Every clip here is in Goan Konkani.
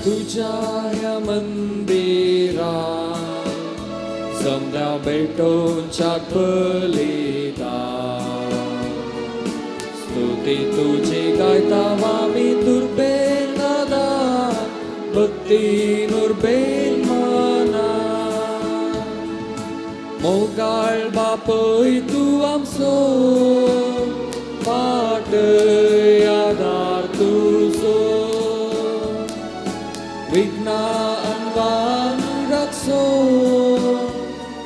तुझ्या ह्या मंदिरा जमल्या भेटोवच्या बलिदान स्तुती तुझी गायता आमी दुर्बेन नादा भक्ती नुर्बेन मना मोगाळ बापय तूं आमचो फाटय आदार तुजो विघ्ना अनवान राखसो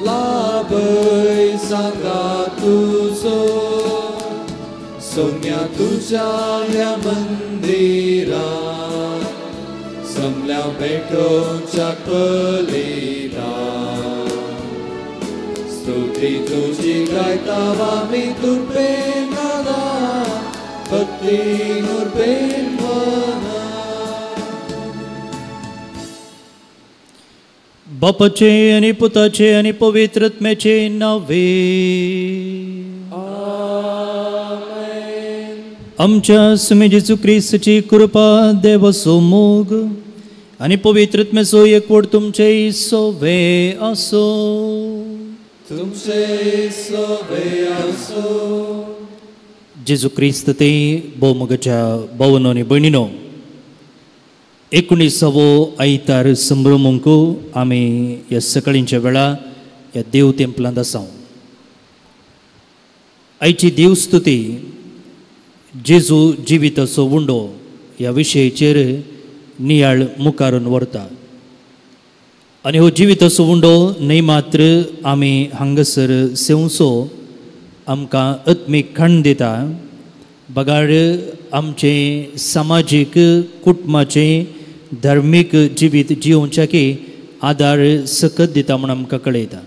लाभय सांगा तुजो सोम्या तुज्या ह्या मंदिरा जमल्या भेटोवच्या बलिदान स्तुती तुझी गायता आमी दुर्बेन नादा भक्ती नुर्बेन मना. बापाचे आनी पुताचे आनी पवित्र आत्म्याचे नावे आमेन. आमच्या सुमे जेजू क्रिस्ताची कृपा देवाचो मोग आनी पवित्र आत्म्याचो एकवट तुमचे सोवे आसो. तुमचे सोवे आसो. जेजू क्रिस्त ते भोवमोगाच्या भावनो आनी भयणीनो, 19वो आयतार संभ्रमूंक आमी ह्या सकाळींच्या वेळा ह्या देव तेंपलांत आसा. आयची देवस्तुती जेजू जिविताचो उंडो ह्या विशयाचेर नियाळ मुखारून व्हरता आनी हो जिविताचो उंडो न्हय मात्र आमी हांगासर सेवचो आमकां आत्मीक खण दिता, बगार आमचें समाजीक कुटुंबाचें धार्मीक जिवीत जियोवच्याकी आदार सकत दिता म्हूण आमकां कळयता.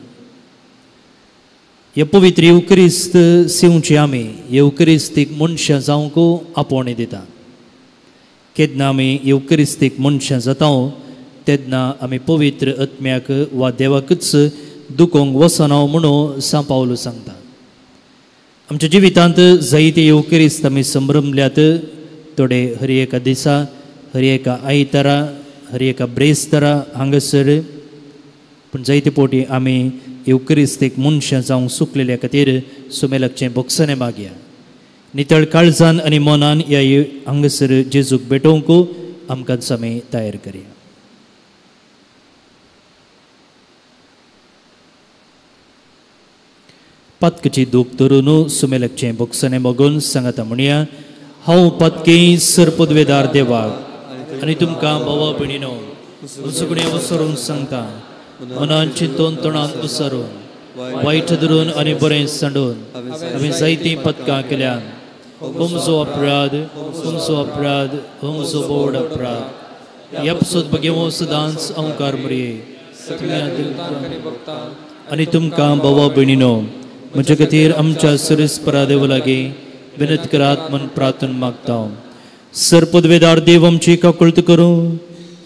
हे पवित्र येवक्रिस्त सेवचे आमी येवक्रिस्तीक मनशां जावंक आपोवणें दिता. केन्ना आमी येवक्रिस्तीक मनशां जाता तेन्ना आमी पवित्र आत्म्याक वा देवाकूच दुखोवंक वचना म्हणून सांव पावलो सांगता. आमच्या जिवितांत जायते येवक्रिस्त आमी संभ्रमल्यात. थोडे हर एका दिसा, हर एका आयतारा, हर एका ब्रेस्तारा हांगासर, पूण जायते फावटी आमी येवक्रिस्तीक मनशां जावंक चुकलेल्या खातीर सुमेलाचें भोगसणें मागया. नितळ काळजान आनी मनान ह्या हांगासर जेजूक भेटोवंक आमकां आमी तयार करया. पातकीची दूख धरून सुमेलाचें भोगसणें मागून सांगाता म्हणया, हांव पातकी सरपदवेदार देवाक आनी तुमकां भावा भयणीनो उजगणें वसरून सांगता, मनान चिंतून तोंडान उसरून वायट धरून आनी बरें सांडून हांवें जायतीं पदकां केल्यान. हुमजो अपराध, हुमजो अपराध, हुमजो बोड अपराध. ह्या पसत भगेवो सदांच अंकार मरये आनी तुमकां भावा भयणीनो म्हजे खातीर आमच्या सुरेस्परा देव लागीं विनंती करात म्हूण प्रार्थना मागता. सरपदवेदार देव आमची काकुळट करूं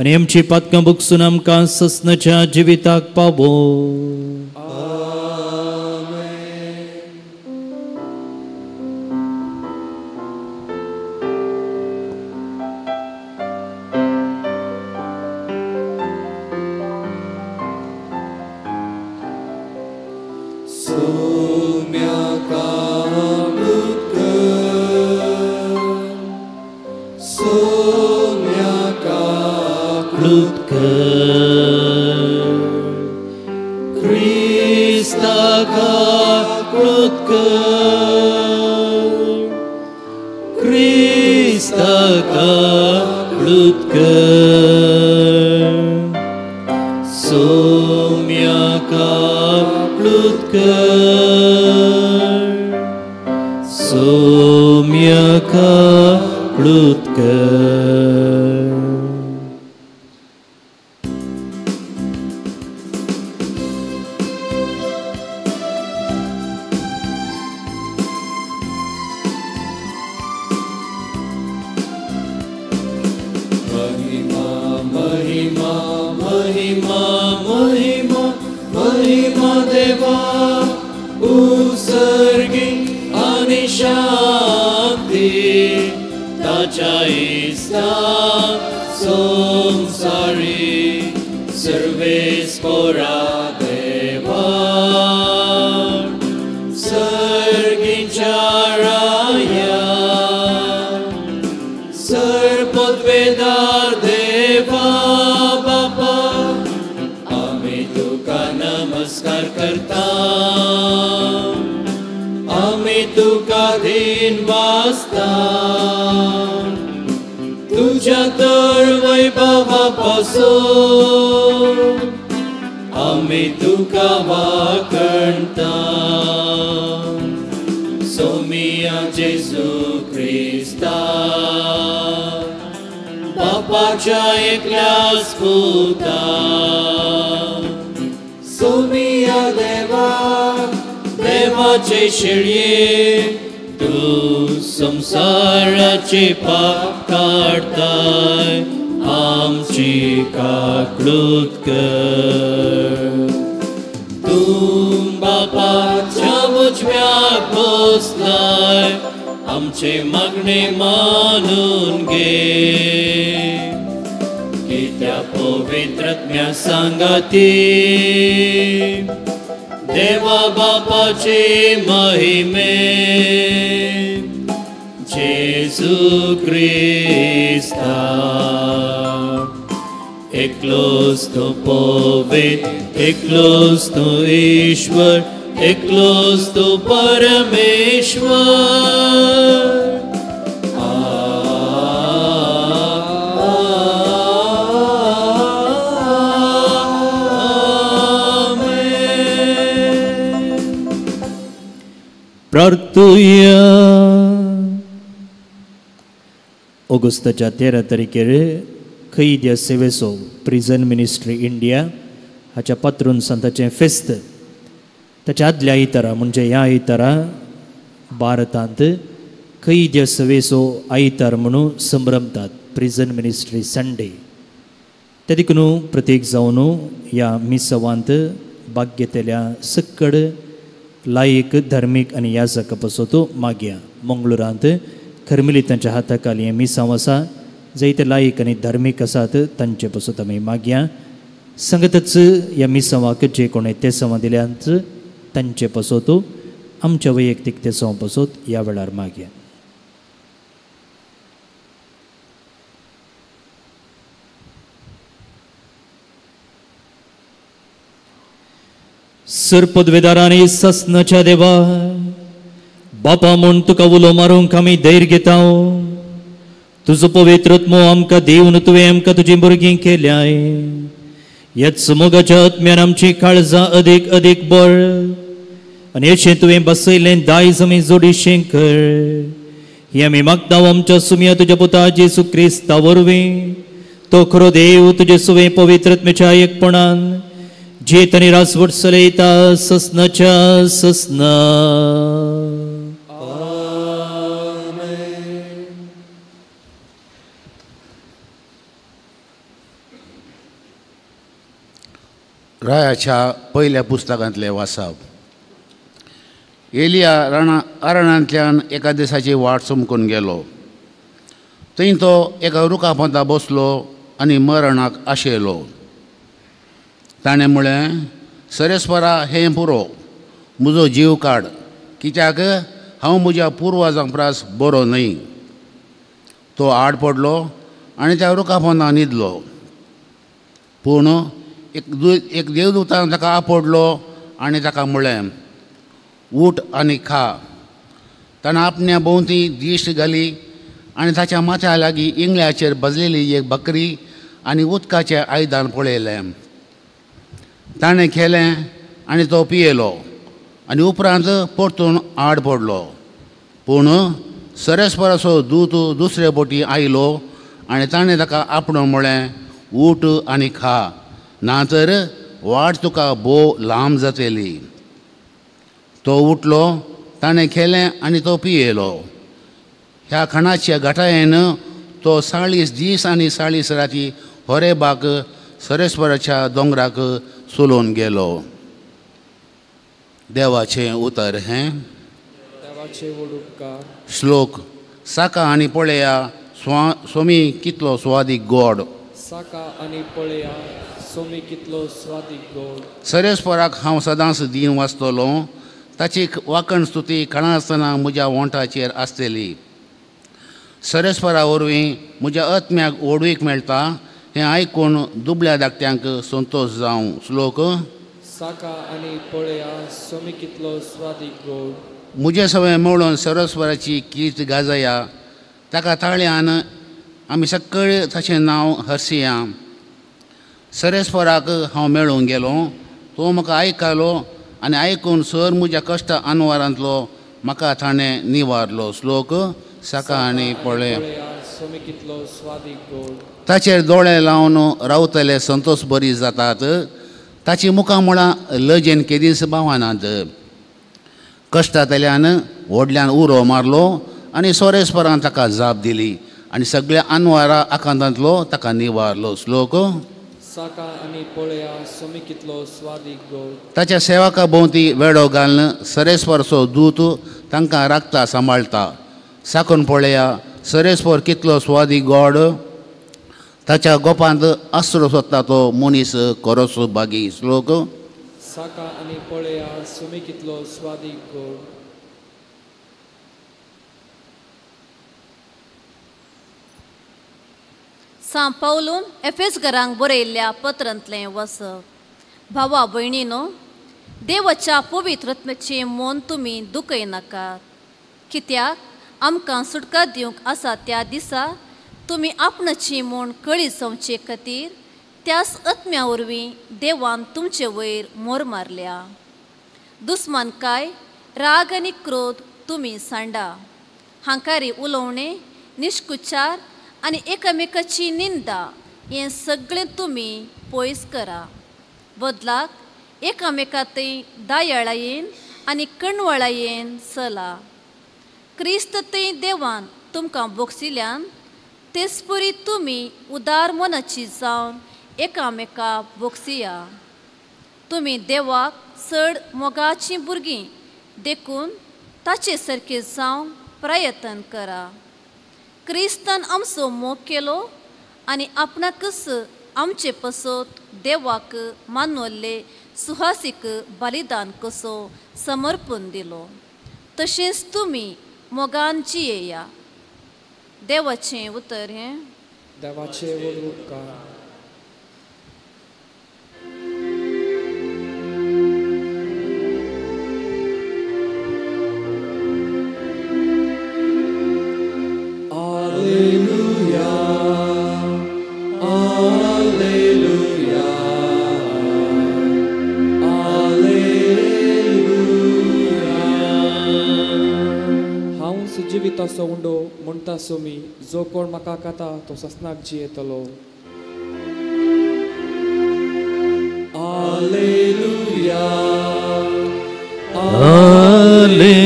आनी आमची पातकां भोगसून आमकां ससनाच्या जिविताक पावो. शांती ताच्या इस्ता संसारी सर्वेस्पोरा देवा सर्गिंच्या राया सर्पद्वेदार देवा बापा आमी तुका नमस्कार करता आमी तुका धीन वासता तुझ्या तर वैभवा पासून आमी तुका वाकणता सोमिया जेजू क्रिस्ता बापाच्या एकल्याच पुता सोमिया देवा देवाचे शेळये तूं संसाराचे पाप काडताय आमची काकळूत कर तूं बापाच्या उजव्याक बसलाय आमचे मागणे मानून घे कित्या पवित्रत्म्या सांगाती देवा बापाचे महिमे जेजू क्रिस्ता एकलोच तूं पवित्र एकलोच तूं ईश्वर एकलोच तूं परमेश्वर प्रार्थुया. ऑगस्टाच्या 13 तारखेर खैद्या सेवेचो प्रिजन मिनिस्ट्री इंडिया हाच्या पात्रून संताचें फेस्त ताच्या आदल्या आयतारा म्हणजे ह्या आयतारा भारतांत खैद्या सेवेचो आयतार म्हणून संभ्रमतात प्रिजन मिनिस्ट्री संडे. ते देखून प्रत्येक जावन ह्या मिसवांत भाग घेतल्या सक्कड लायक धार्मीक आनी याजका पासत मागया. मंगळुरांत खरमिलितांच्या हाताखाली हें मिसांव आसा जायते लायक आनी धार्मीक आसात तांचे पासत आमी मागया. संगतच ह्या मिसांवाक जे कोणें तेसांवां दिल्यांत तांचे पासत आमच्या वैयक्तीक तेसांव पासत ह्या वेळार मागया. सरपदवेदारांनी ससनाच्या देवा बापा म्हूण तुका उलो मारूंक आमी धैर्य घेता. तुजो पवित्र आत्मो आमकां दिवन तुवें आमकां तुजीं भुरगीं केल्याय. ह्याच मोगाच्या आत्म्यान आमची काळजां अदीक अदीक बळ आनी अशें तुवें बसयलें दायज आमी जोडीशें कर. हें आमी मागता आमच्या सुमया तुज्या पुता जेजू क्रिस्ता वरवीं. तो खरो देव तुजे सुवें पवित्र आत्म्याच्या एकपणान जेत आनी राजवट चलयता ससनाच्या ससना. रायाच्या पयल्या पुस्तकांतले वासाप. एलिया अरणांतल्यान एका दिसाची वाट चमकून गेलो. थंय तो एका रुखा पोंदा बसलो आनी मरणाक आशेलो. ताणें म्हळें, सरेस्वरा हें पुरो, म्हजो जीव काड, कित्याक हांव म्हज्या पुर्वजां परस बरो न्हय. तो आड पडलो आनी त्या रुखा पोंदा न्हिदलो. पूण एक देवदूतान ताका आपडलो आनी ताका म्हळें, उठ आनी खा. ताणें आपल्या भोंवती दिश्ट घाली आनी ताच्या माथ्या लागीं इंगळ्याचेर भजलेली एक बकरी आनी उदकाचें आयदन पळयलें. ताणें खेलें आनी तो पियेलो आनी उपरांत परतून आड पडलो. पूण सरेस्वराचो दूत दुसरे बोटी आयलो आनी ताणें ताका आपणो म्हळें, उठ आनी खा, ना तर वाट तुका भोव लांब जातली. तो उठलो, ताणें खेलें आनी तो पियेलो. ह्या खाणाच्या घटायेन तो 40 दीस आनी 40 राती होरेबाक सरेस्वराच्या दोंगराक चलोवन गेलो. देवाचें उतर हें. देवाचे व्हड उपकार. श्लोक. साका आनी पळया सोमी कितलो स्वादीक गोड. साका आनी पळया सोमी कितलो स्वादीक गोड. सरेस्पराक हांव सदांच दीन वाचतलो, ताची वाकण स्तुती कळनासतना म्हज्या वोंठाचेर आसतली. सरेस्परा वरवीं म्हज्या आत्म्याक ओडवीक मेळटा, हें आयकून दुबळ्या धाकट्यांक संतोश जावं. श्लोक. साका आनी पळया सोमी कितलो स्वादीक गोड. म्हजें सगळें मेळून सरस्वराची कीर्त गाजया, ताका ताळ्यान आमी सगळे ताचें नांव हरसिया. सरेस्वराक हांव मेळूंक गेलो, तो म्हाका आयकलो आनी आयकून सर म्हज्या कश्ट अनवारांतलो म्हाका ताणें निवारलो. श्लोक. साका आनी पळया सोमी कितलो स्वादीक गोड. ताचेर दोळे लावन रावतले संतोश बरी जातात, ताची मुखामुळां लजेन केदींच बावनात. कश्टांतल्यान व्हडल्यान उरो मारलो आनी सोरेस्परान ताका जाप दिली आनी सगळ्या अनवारा आकांतांतलो ताका निवारलो. श्लोक. साका आनी पळया सोमी कितलो स्वादीक गोड. ताच्या सेवका भोंवती वेडो घालून सरेस्वरचो दूत तांकां राखता सांबाळटा. साकून पळया सरेस्वर कितलो स्वादीक गोड, ताच्या गोपांत आसरो सोदता तो मनीस खरोच बागी. श्लोक. साका आनी पळया सोमी कितलो स्वादीक गोड. सांत पावलून एफेसगरांक बरयल्ल्या पत्रांतलें वसप. भावा भयणीनो, देवाच्या पवित्र आत्म्याचें मन तुमी दुखयनाकात, कित्याक आमकां सुटका दिवंक आसा त्या दिसा तुमी आपणाची म्हूण कळी जावचे खातीर त्याच आत्म्या वरवीं देवान तुमचे वयर मोर मारल्या. दुस्मानकाय, राग आनी क्रोध तुमी सांडा. हांकारी उलोवणें, निश्कुचार आनी एकामेकाची निंदा हें सगळें तुमी पयस करा. बदलाक एकामेका थंय दयाळायेन आनी कणवळायेन चला. क्रिस्त थंय देवान तुमकां बोगसिल्यान तेचपरी तुमी उदार मनाची जावन एकामेका बोगसिया. तुमी देवाक चड मोगाचीं भुरगीं देखून ताचे सारके जावंक प्रयत्न करा. क्रिस्तान आमचो मोग केलो आनी आपणाकच आमचे पसत देवाक मानवल्ले सुहासीक बलिदान कसो समर्पण दिलो, तशेंच तुमी मोगान जियेया. देवाचें उतर हें. देवाचें व्हड उपकार. Alleluia, Alleluia, Alleluia. हांव जिविताचो उंडो म्हणटा सोमी, जो कोण म्हाका खाता तो ससनाक जियेतलो. Alleluia, Alleluia,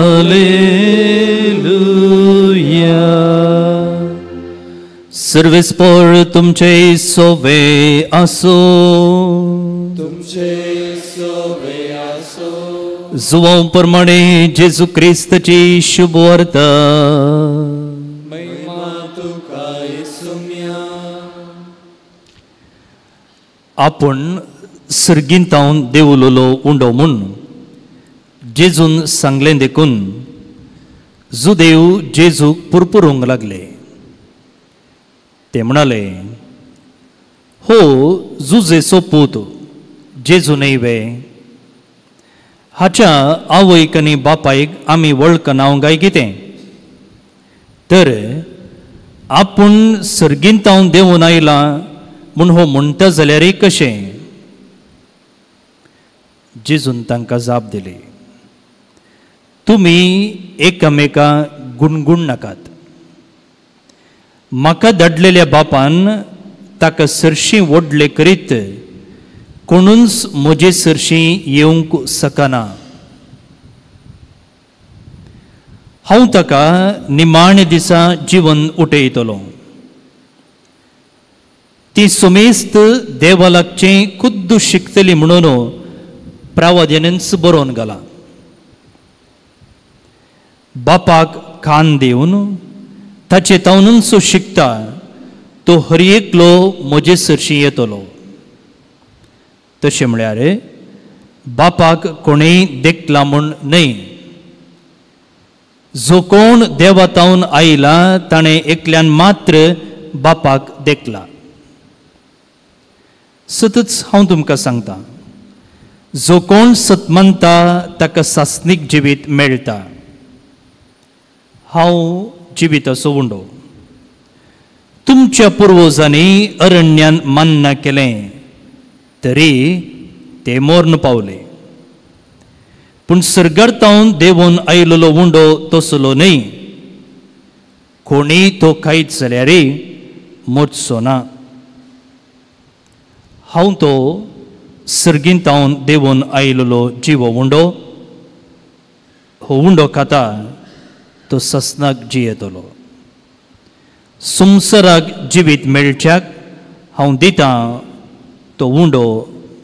Alleluia. सर्वेस्पोर तुमचे सोवे आसो, तुमचे सोवे आसो. जुवां प्रमाणे जेजू क्रिस्ताची शुभवार्ता. महिमा तुका येसुम्या. आपण सर्गींतावन देवलोलो उंडो म्हूण जेजून सांगलें देखून जुदेव जेजूक पुरपुरूंक लागले. ते म्हणाले, हो जुजेचो पूत जेजू न्हय वे? हाच्या आवयक आनी बापायक आमी वळखनाव काय कितें? तर आपूण सर्गींतावन देंवून आयला म्हूण हो म्हणटा जाल्यारय कशें? जेजून तांकां जाप दिली, तुमी एकामेका गुणगुण नाकात. म्हाका धाडलेल्या बापान ताका सरशीं व्हडले करीत कोणूच म्हजे सरशीं येवंक शकना. हांव ताका निमाणे दिसा जिवन उठयतलो. ती सुमेस्त देवा लागचें खुद्द शिकतली म्हणून प्रावाद्यानच बरोवन घाला. बापाक कान दिवन ताचे तावनूच शिकता तो हर एकलो म्हजे सरशी येतलो. तशें म्हळ्यार बापाक कोणेय देखला म्हूण न्हय, जो कोण देवा तावन आयला ताणें एकल्यान मात्र बापाक देखला. सतच हांव तुमकां सांगता, जो कोण सत मानता ताका सासणीक जिवीत मेळटा. हांव जिविताचो उंडो. तुमच्या पुर्वजांनी अरण्यान मान्ना केलें तरी ते मोर्न पावले, पूण सर्गार तावन देवून आयिल्लो उंडो तसलो न्हय. कोणीय तो खायत जाल्यार मोडचो ना. हांव तो सर्गीन तावन देवून आयिल्लो जिवो उंडो. हो उंडो खाता तो ससनाक जियेतलो. संवसाराक जिवीत मेळच्याक हांव दितां तो उंडो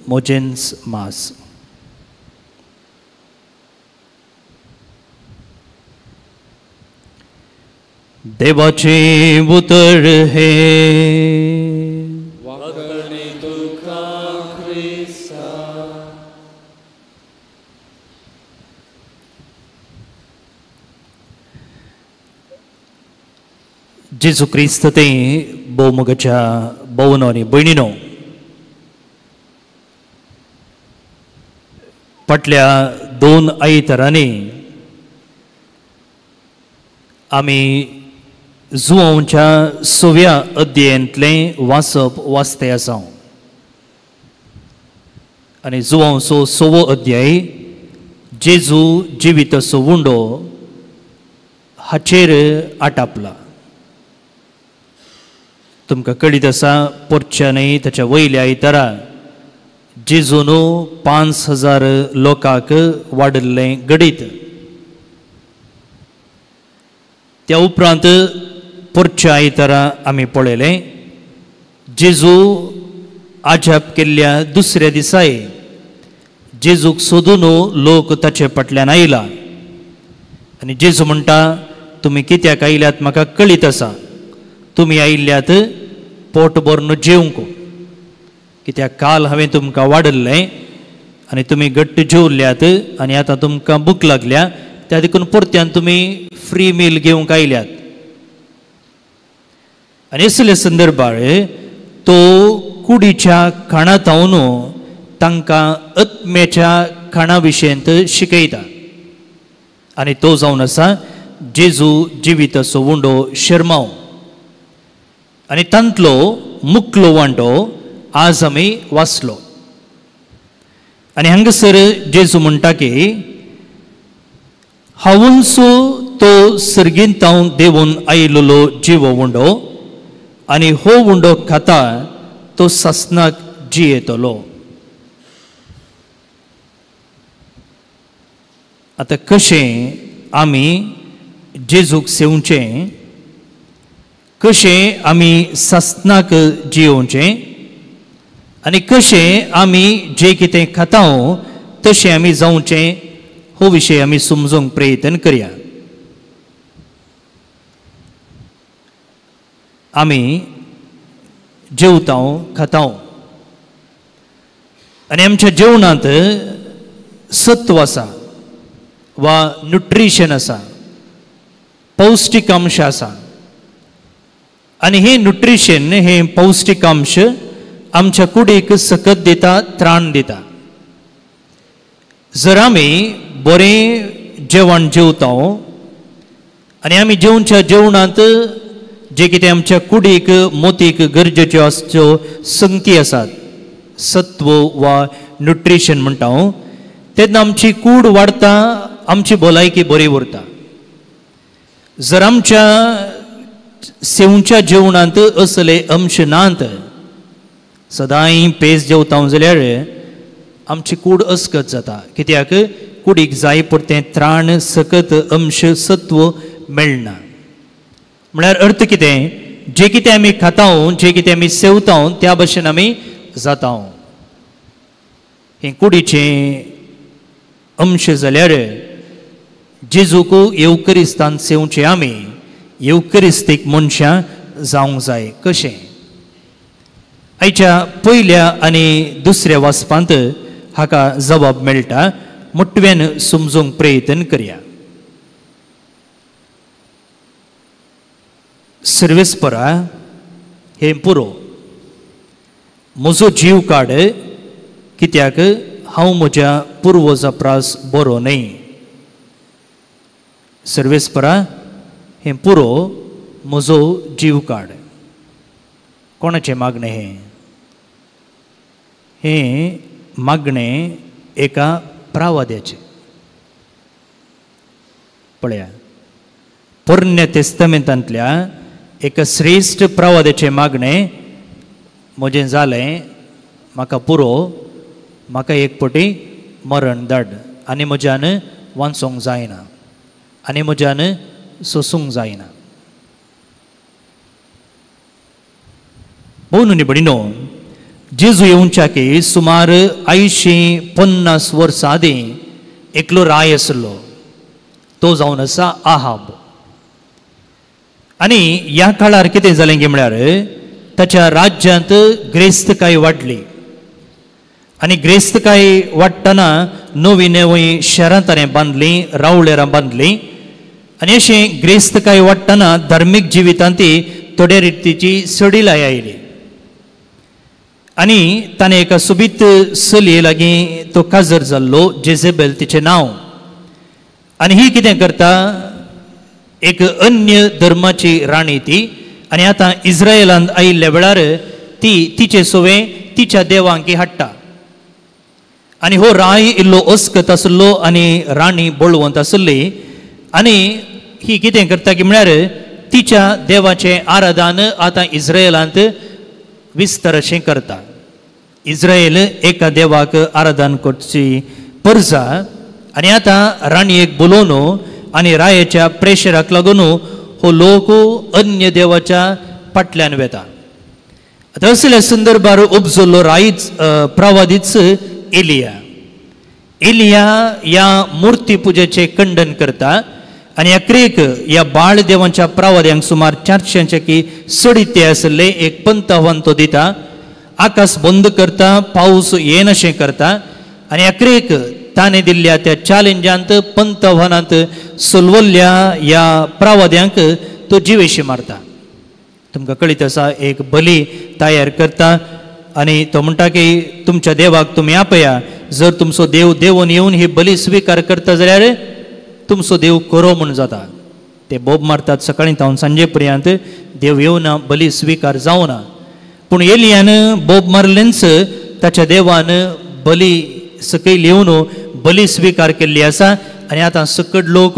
म्हजेंच मांस. देवाचें उतर हें. वाकणे तुका क्रिस्ता. जेजू क्रिस्त ते भोवमोगाच्या भोवनो आनी भयणीनो, फाटल्या दोन आयतारांनी आमी जुवांच्या सव्या अध्यायांतलें वाचप वाचते आसा. आनी जुवांचो सवो अध्याय जेजू जिविताचो उंडो हाचेर आटापला. तुमकां कळीत आसा, पोरच्या न्हय ताच्या वयल्या आयतारा जेजून 5000 लोकांक वाडिल्लें घडीत. त्या उपरांत पोरच्या आयतारा आमी पळयलें जेजू आजाप केल्ल्या दुसऱ्या दिसाय जेजूक सोदून लोक ताचे फाटल्यान आयला आनी जेजू म्हणटा, तुमी कित्याक आयल्यात म्हाका कळीत आसा, तुमी आयिल्ल्यात पोट भरून जेवंक, कित्याक काल हांवें तुमकां वाडिल्लें आनी तुमी घट्ट जेवल्यात आनी आतां तुमकां भूक लागल्या, त्या देखून परत्यान तुमी फ्री मील घेवंक आयल्यात. आनी असल्या संदर्भार तो कुडीच्या खाणा तावन तांकां आत्म्याच्या खाणा विशयंत शिकयता आनी तो जावन आसा जेजू जिविताचो उंडो शर्माव. आनी तांतलो मुकलो वांटो आज आमी वाचलो. आनी हांगासर जेजू म्हणटा की हांवूनसो तो सर्गीन तावन देवून आयिल्लो जिवो उंडो आनी हो उंडो खाता तो सासणाक जियेतलो. आतां कशें आमी जेजूक सेवचें, कशें आमी सासणाक जियोवचें आनी कशें आमी जें कितें खाता तशें आमी जावचें, हो विशय आमी समजूंक प्रयत्न करया. आमी जेवता खाता आनी आमच्या जेवणांत सत्व आसा वा न्युट्रिशन आसा, पौश्टीक अंश आसा आनी हें न्युट्रिशन, हें पौश्टीक अंश आमच्या कुडीक सकत दिता, त्राण दिता. जर आमी बरें जेवण जेवता आनी आमी जेवच्या जेवणांत जे कितें आमच्या कुडीक मोतीक गरजेच्यो आसच्यो संगती आसात, सत्व वा न्युट्रिशन म्हणटा हांव, तेन्ना आमची कूड वाडटा, आमची भलायकी बरी उरता. जर आमच्या सेवच्या जेवणांत असले अंश नात, सदांय पेज जेवता जाल्यार आमची कूड अस्कत जाता, कित्याक कुडीक जाय पुरतें त्राण, सकत, अंश, सत्व मेळना. म्हळ्यार अर्थ कितें, जें कितें आमी खाता, जें कितें आमी सेवता त्या भशेन आमी जाता. हें कुडीचें अंश जाल्यार जेजूक येवकरिस्तान सेवचे आमी येवकरिस्तीक मनशां जावंक जाय. कशें? आयच्या पयल्या आनी दुसऱ्या वाचपांत हाका जबाब मेळटा. मोटव्यान समजूंक प्रयत्न करया. सर्वेस्परा हें पुरो, म्हजो जीव काड, कित्याक हांव म्हज्या पुर्वजा प्रास बरो न्हय. सर्वेस्परा हें पुरो, म्हजो जीव काड. कोणाचें मागणें हें? हें मागणें एका प्रावाद्याचें. पळया, पोरण्या तेस्तामेंतांतल्या एका श्रेश्ठ प्रावाद्याचें मागणें, म्हजें जालें, म्हाका पुरो, म्हाका एक पटी मरण धाड, आनी म्हज्यान वाचूंक जायना, आनी म्हज्यान सोसूंक जायना. भोव भयणीनो, जेजू येवच्याकी सुमार 850 वर्सां आदीं एकलो राय आसलो, तो जावन आसा आहाब. आनी ह्या काळार कितें जालें की म्हळ्यार ताच्या राज्यांत ग्रेस्तकाय वाडली आनी ग्रेस्तकाय वाडटना नवी नवी शहरां ताणें बांदलीं, रावळेरां बांदलीं. आनी अशें ग्रेस्तकाय वाडटना धार्मीक जिवितांत ती थोड्या रितीची सडिलाय आयली आनी ताणें एका सोबीत चलये लागीं तो काजर जाल्लो, जेझेबेल तिचें नांव. आनी ही कितें करता, एक अन्य धर्माची राणी ती, आनी आतां इस्रायलांत आयिल्ल्या वेळार ती तिचे सोवे तिच्या देवांकी हाडटा. आनी हो राय इल्लो अस्कत आसलो आनी राणी बळवंत आसली आनी ही कितें करता की म्हळ्यार तिच्या देवाचें आराधन आतां इस्रायलांत विस्तार अशें करता. इस्रायल एका देवाक आराधन करची परजा आनी आतां राणयेक बोलोवन आनी रायाच्या प्रेशराक लागून हो लोक अन्य देवाच्या फाटल्यान वेता. आतां असल्या संदर्भार उपजल्लो रायच प्रवादीच एलिया. एलिया ह्या मुर्ती पुजेचें खंडन करता आनी अक्रेक ह्या बाळ देवांच्या प्रवाद्यांक सुमार 400 की चडीत ते आसले एक पंत तो दिता. आकाश बंद करता, पावस येनाशें करता आनी अक्रेक ताणें दिल्ल्या त्या चॅलेंजांत पंतवानांत सोलवल्ल्या ह्या प्रवाद्यांक तो जिवेशी मारता. तुमकां कळीत आसा, एक बली तयार करता आनी तो म्हणटा की तुमच्या देवाक तुमी आपया, जर तुमचो देव देवून येवन ही बली स्विकार करता जाल्यार तुमचो देव करो म्हूण जाता. ते बोब मारतात सकाळीं तावन सांजे पर्यंत, देव येवना, बली स्विकार जावना. पूण एलियान बोब मारलेंच ताच्या देवान बली सकयल येवन बली स्विकार केल्ली आसा आनी आतां सकट लोक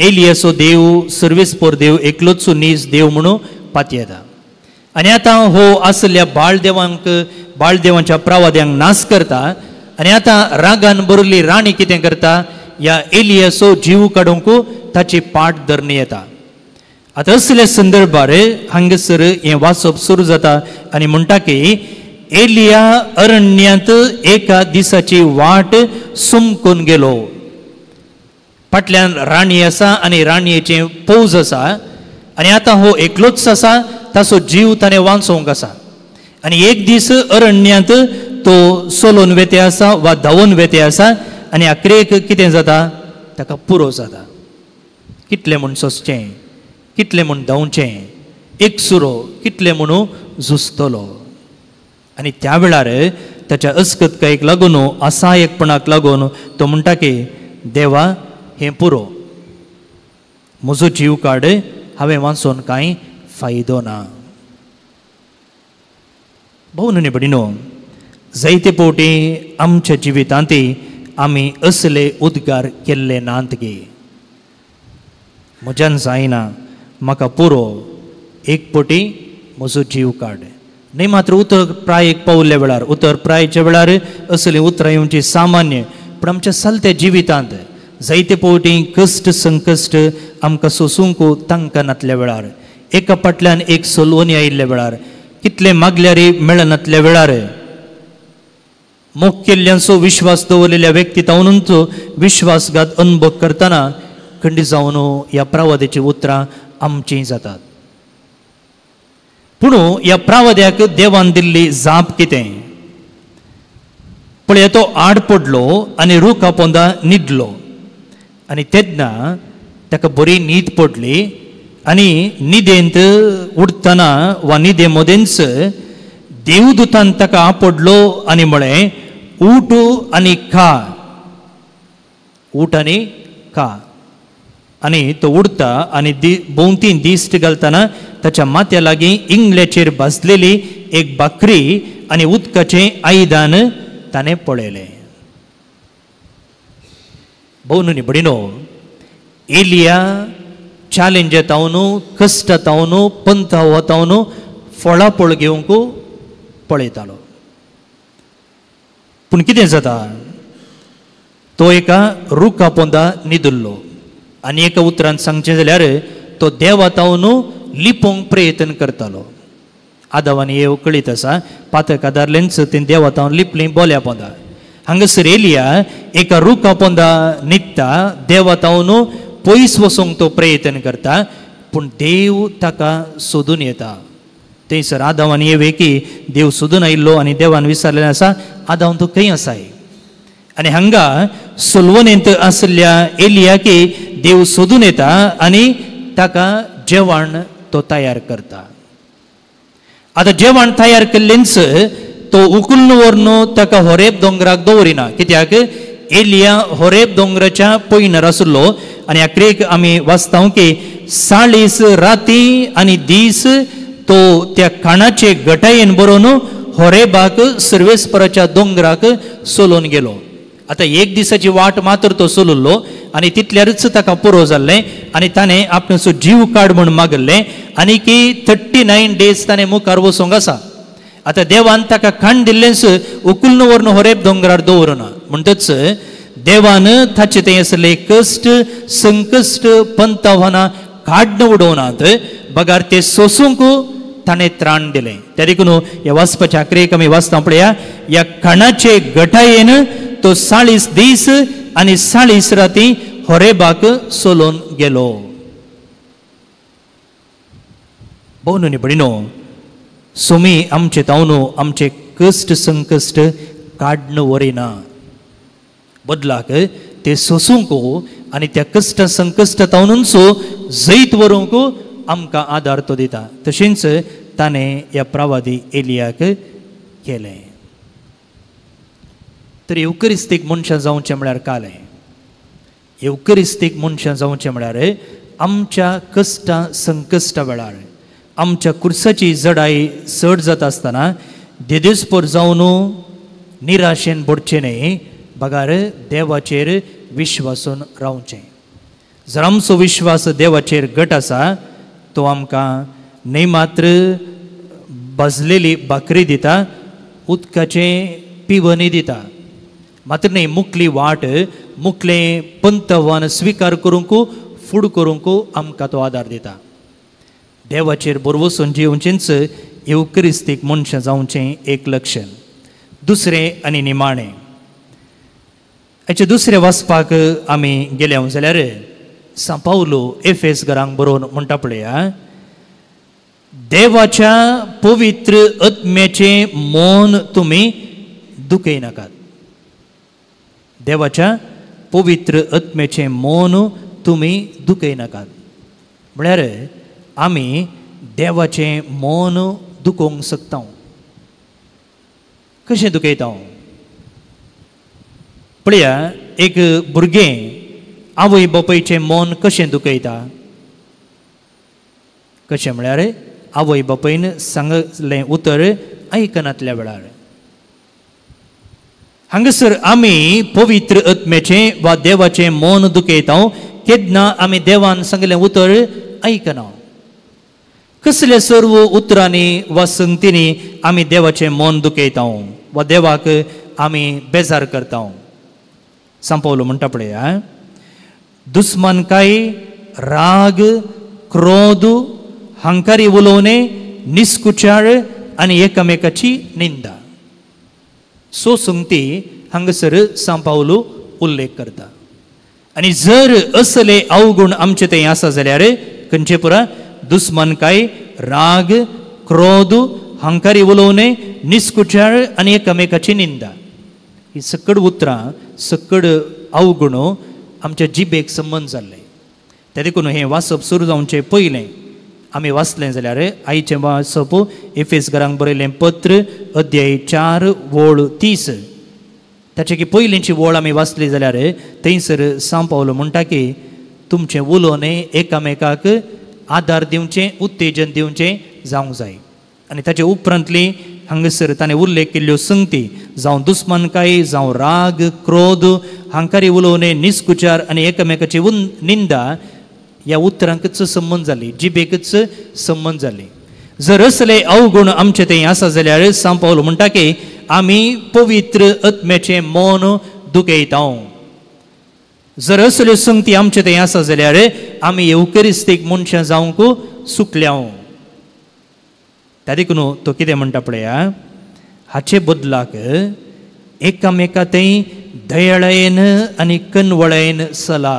एलियाचो देव सर्वेस्पोर देव एकलोच नीज देव म्हणून पातयेता. आनी आतां हो आसल्या बाळदेवांक बाळदेवांच्या प्रवाद्यांक नाश करता आनी आतां रागान भरिल्ली राणी कितें करता, ह्या एलियाचो जीव काडूंक ताची पाट धरणी येता. आतां असल्या संदर्भार हांगासर हें वाचप सुरू जाता आनी म्हणटा की एलिया अरण्यांत एका दिसाची वाट सुमकून गेलो. फाटल्यान राणी आसा आनी राणयेचें पौज आसा आनी आतां हो एकलोच आसा, ताचो जीव ताणें वांचोवंक आसा. आनी एक दीस अरण्यांत तो सोलोन वेते आसा वा धांवून वेते आसा आनी आखरेक कितें जाता, ताका पुरो जाता. कितलें म्हूण सोंसचें, कितलें म्हूण धांवचें, एक सुरो कितलें म्हणून झुजतलो. आनी त्या वेळार ताच्या अस्कतकायेक लागून असहायकपणाक लागून तो म्हणटा की देवा हें पुरो, म्हजो जीव काड, हांवें वाचून कांय फायदो ना. भोव न्हय भयणीनो, जायते फावटी आमच्या जिवितांत आमी असले उद्गार केल्ले नात गे, म्हज्यान जायना, म्हाका पुरो, एक पटी म्हजो जीव काड. न्हय मात्र उतर प्रायेक पावल्ल्या वेळार, उतर प्रायच्या वेळार असलीं उतरां येवची सामान्य, पूण आमच्या चलत्या जिवितांत जायते फावटी कश्ट संकश्ट आमकां सोसूंक तांकनातल्या वेळार, एका फाटल्यान एक सोलवणी आयिल्ल्या वेळार, कितलें मागल्यार मेळनातल्या वेळार, मोग केल्ल्यांचो विश्वास दवरलेल्या व्यक्ती तावनूच विश्वासघात अनुभव करतना खंडी जावन ह्या प्रावद्याची उतरां आमचीं जातात. पूण ह्या प्रावद्याक देवान दिल्ली जाप कितें? पळय, तो आड पडलो आनी रुखा पोंदा न्हिदलो आनी तेन्ना ताका बरी न्हीद पडली आनी न्हिदेंत उठतना वा न्हिदे मदेंच देवदूतान ताका आपडलो आनी म्हळें, उठ आनी खा, उठ आनी खा. आनी तो उडता आनी भोंवती दिश्ट घालतना ताच्या माथ्या लागीं इंगल्याचेर भाजलेली एक भाकरी आनी उदकाचें आयदन ताणें पळयलें. भोवनुनी भयणीनो, एलिया चॅलेंज तावन, कश्ट तावन, पंथ वतावन फळाफळ घेवंक पळयतालो. पूण कितें जाता, तो एका रुखा पोंदा न्हिदिल्लो आनी एका उतरान सांगचें जाल्यार तो देवा तावन लिपोवंक प्रयत्न करतालो. आदाव आनी एव कळीत आसा, पातक आदारलेंच तें देवा तावन लिपलीं बोल्या पोंदा. हांगासर एलिया एका रुखा पोंदा न्हिदता, देवा तावन पयस वचूंक तो प्रयत्न करता, पूण देव ताका सोदून येता. थंयसर आदाव आनी एवेकी देव सोदून आयिल्लो आनी देवान विचारलेलें आसा, आदाव तूं खंय आसाय? आनी हांगा सोलवणेंत आशिल्ल्या एलियाकी देव सोदून येता आनी ताका जेवण तो तयार करता. आतां जेवण तयार केल्लेंच तो उखलून व्हरून ताका होरेब दोंगराक दवरिना. कित्याक? एलिया होरेब दोंगराच्या पयणार आशिल्लो आनी आखरेक आमी वाचता की 40 राती आनी दीस तो त्या खाणाचे गटायेन बरोवन होरेबाक सर्वेस्पराच्या दोंगराक सोलोवन गेलो. आतां एक दिसाची वाट मात्र तो सोलुल्लो आनी तितल्यारच ताका पुरो जाल्लें आनी ताणें आपणाचो जीव काड म्हूण मागल्लें आनी की 39 डेज ताणें मुखार वचूंक आसा. आतां देवान ताका खाण दिल्लेंच उखलून व्हरून होरेब दोंगरार दवरुना. म्हणटच देवान ताचे थंय आसले कश्ट संकश्ट पंतावानां काड्ण उडोवनात, बगार ते सोसूंक ताणें त्राण दिलें. त्या देखून ह्या वाचपाच्या आखरेक आमी वाचता पळया, ह्या खाणाचे गटायेन तो 40 दीस आनी 40 राती होरेबाक सोलोवन गेलो. भोवनुनी भयणीनो, सोमी आमचे तावनो आमचे कश्ट संकश्ट काड्ण व्हरिना, बदलाक ते सोसूंक आनी त्या कश्ट संकश्ट तावनूच जैत व्हरूंक आमकां आदार तो दिता. तशेंच ताणें ह्या प्रवादी एलियाक केलें. तर येवकरिस्तीक मनशां जावचें म्हळ्यार कालें, येवकरिस्तीक मनशां जावचें म्हळ्यार आमच्या कश्टां संकश्टा वेळार आमच्या कुर्साची जडाई चड जाता आसतना देदेस्पोर जावन निराशेन पडचें न्हय, बगार देवाचेर विश्वासून रावचें. जर आमचो विश्वास देवाचेर घट आसा तो आमकां न्हय मात्र भाजलेली भाकरी दिता, उदकाचें पिवनय दिता, मात्र न्हय मुखली वाट मुखलें पंतवान स्विकार करूंक फूड करूंक आमकां तो आदार दिता. देवाचेर बरवसून जिवचेंच येवक्रिस्तीक मनशां जावचें एक लक्षण. दुसरें आनी निमाणें हाचें दुसरें वाचपाक आमी गेले जाल्यार सांव पावलो एफेस घरांक बरोवन म्हणटा पळया, देवाच्या पवित्र आत्म्याचें मन तुमी दुखयनाकात. देवाच्या पवित्र आत्म्याचें मन तुमी दुखयनाकात म्हळ्यार आमी देवाचें मन दुखोवंक शकता. कशें दुखयता? पळया, एक भुरगें आवय बापायचें मन कशें दुखयता? कशें म्हळ्यार आवय बापायन सांगलें उतर आयकनातल्या वेळार. हांगासर आमी पवित्र आत्म्याचें वा देवाचें मन दुखयता तेन्ना आमी देवान सांगलें उतर आयकना. कसल्या सर्व उतरांनी वा संगतींनी आमी देवाचें मन दुखयता वा देवाक आमी बेजार करता. सांव पावलो म्हणटा पळया, दुस्मानकाय, राग, क्रोध, हंकारी उलोवणें, निस्कुचाळ आनी एकामेकाची निंदा. सो संगती हांगासर सांव पावलो उल्लेख करता. आनी जर असले अवगुण आमचे थंय आसा जाल्यार खंयचे पुरा दुस्मानकाय, राग, क्रोध, हंकारी उलोवणें, निस्कुचार आनी एकामेकाची निंदा, ही सकड उतरां सकड अवगुण आमच्या जिबेक संबंद जाल्ले. ते देखून हें वाचप सुरू जावचें पयलें आमी वाचलें जाल्यार आयचें वाचप एफेस घरांक बरयलें पत्र अध्याय 4 वळ 30 ताचे की पयलींची वळ आमी वाचली जाल्यार थंयसर सांव पावलो म्हणटा की तुमचें उलोवणें एकामेकाक आदार दिवचें, उत्तेजन दिवचें जावंक जाय. आनी ताचे उपरांतली हांगासर ताणें उल्लेख केल्ल्यो संगती जावं दुस्मानकाय, जावं राग, क्रोध, हांकारी उलोवणें, निस्कुचार आनी एकामेकाची निंदा ह्या उतरांकच संबंद जाली, जिबेकच संबंद जाली. जर असले अवगुण आमचे थंय आसा जाल्यार सांव पावलो म्हणटा की आमी पवित्र आत्म्याचें मन दुखयता. जर असल्यो संगती आमचे थंय आसा जाल्यार आमी येवकरिस्तीक मनशां जावंक चुकल्या. त्या देखून तो कितें म्हणटा पळया, हाचे बदलाक एकामेका थंय दयाळायेन आनी कनवळायेन सला.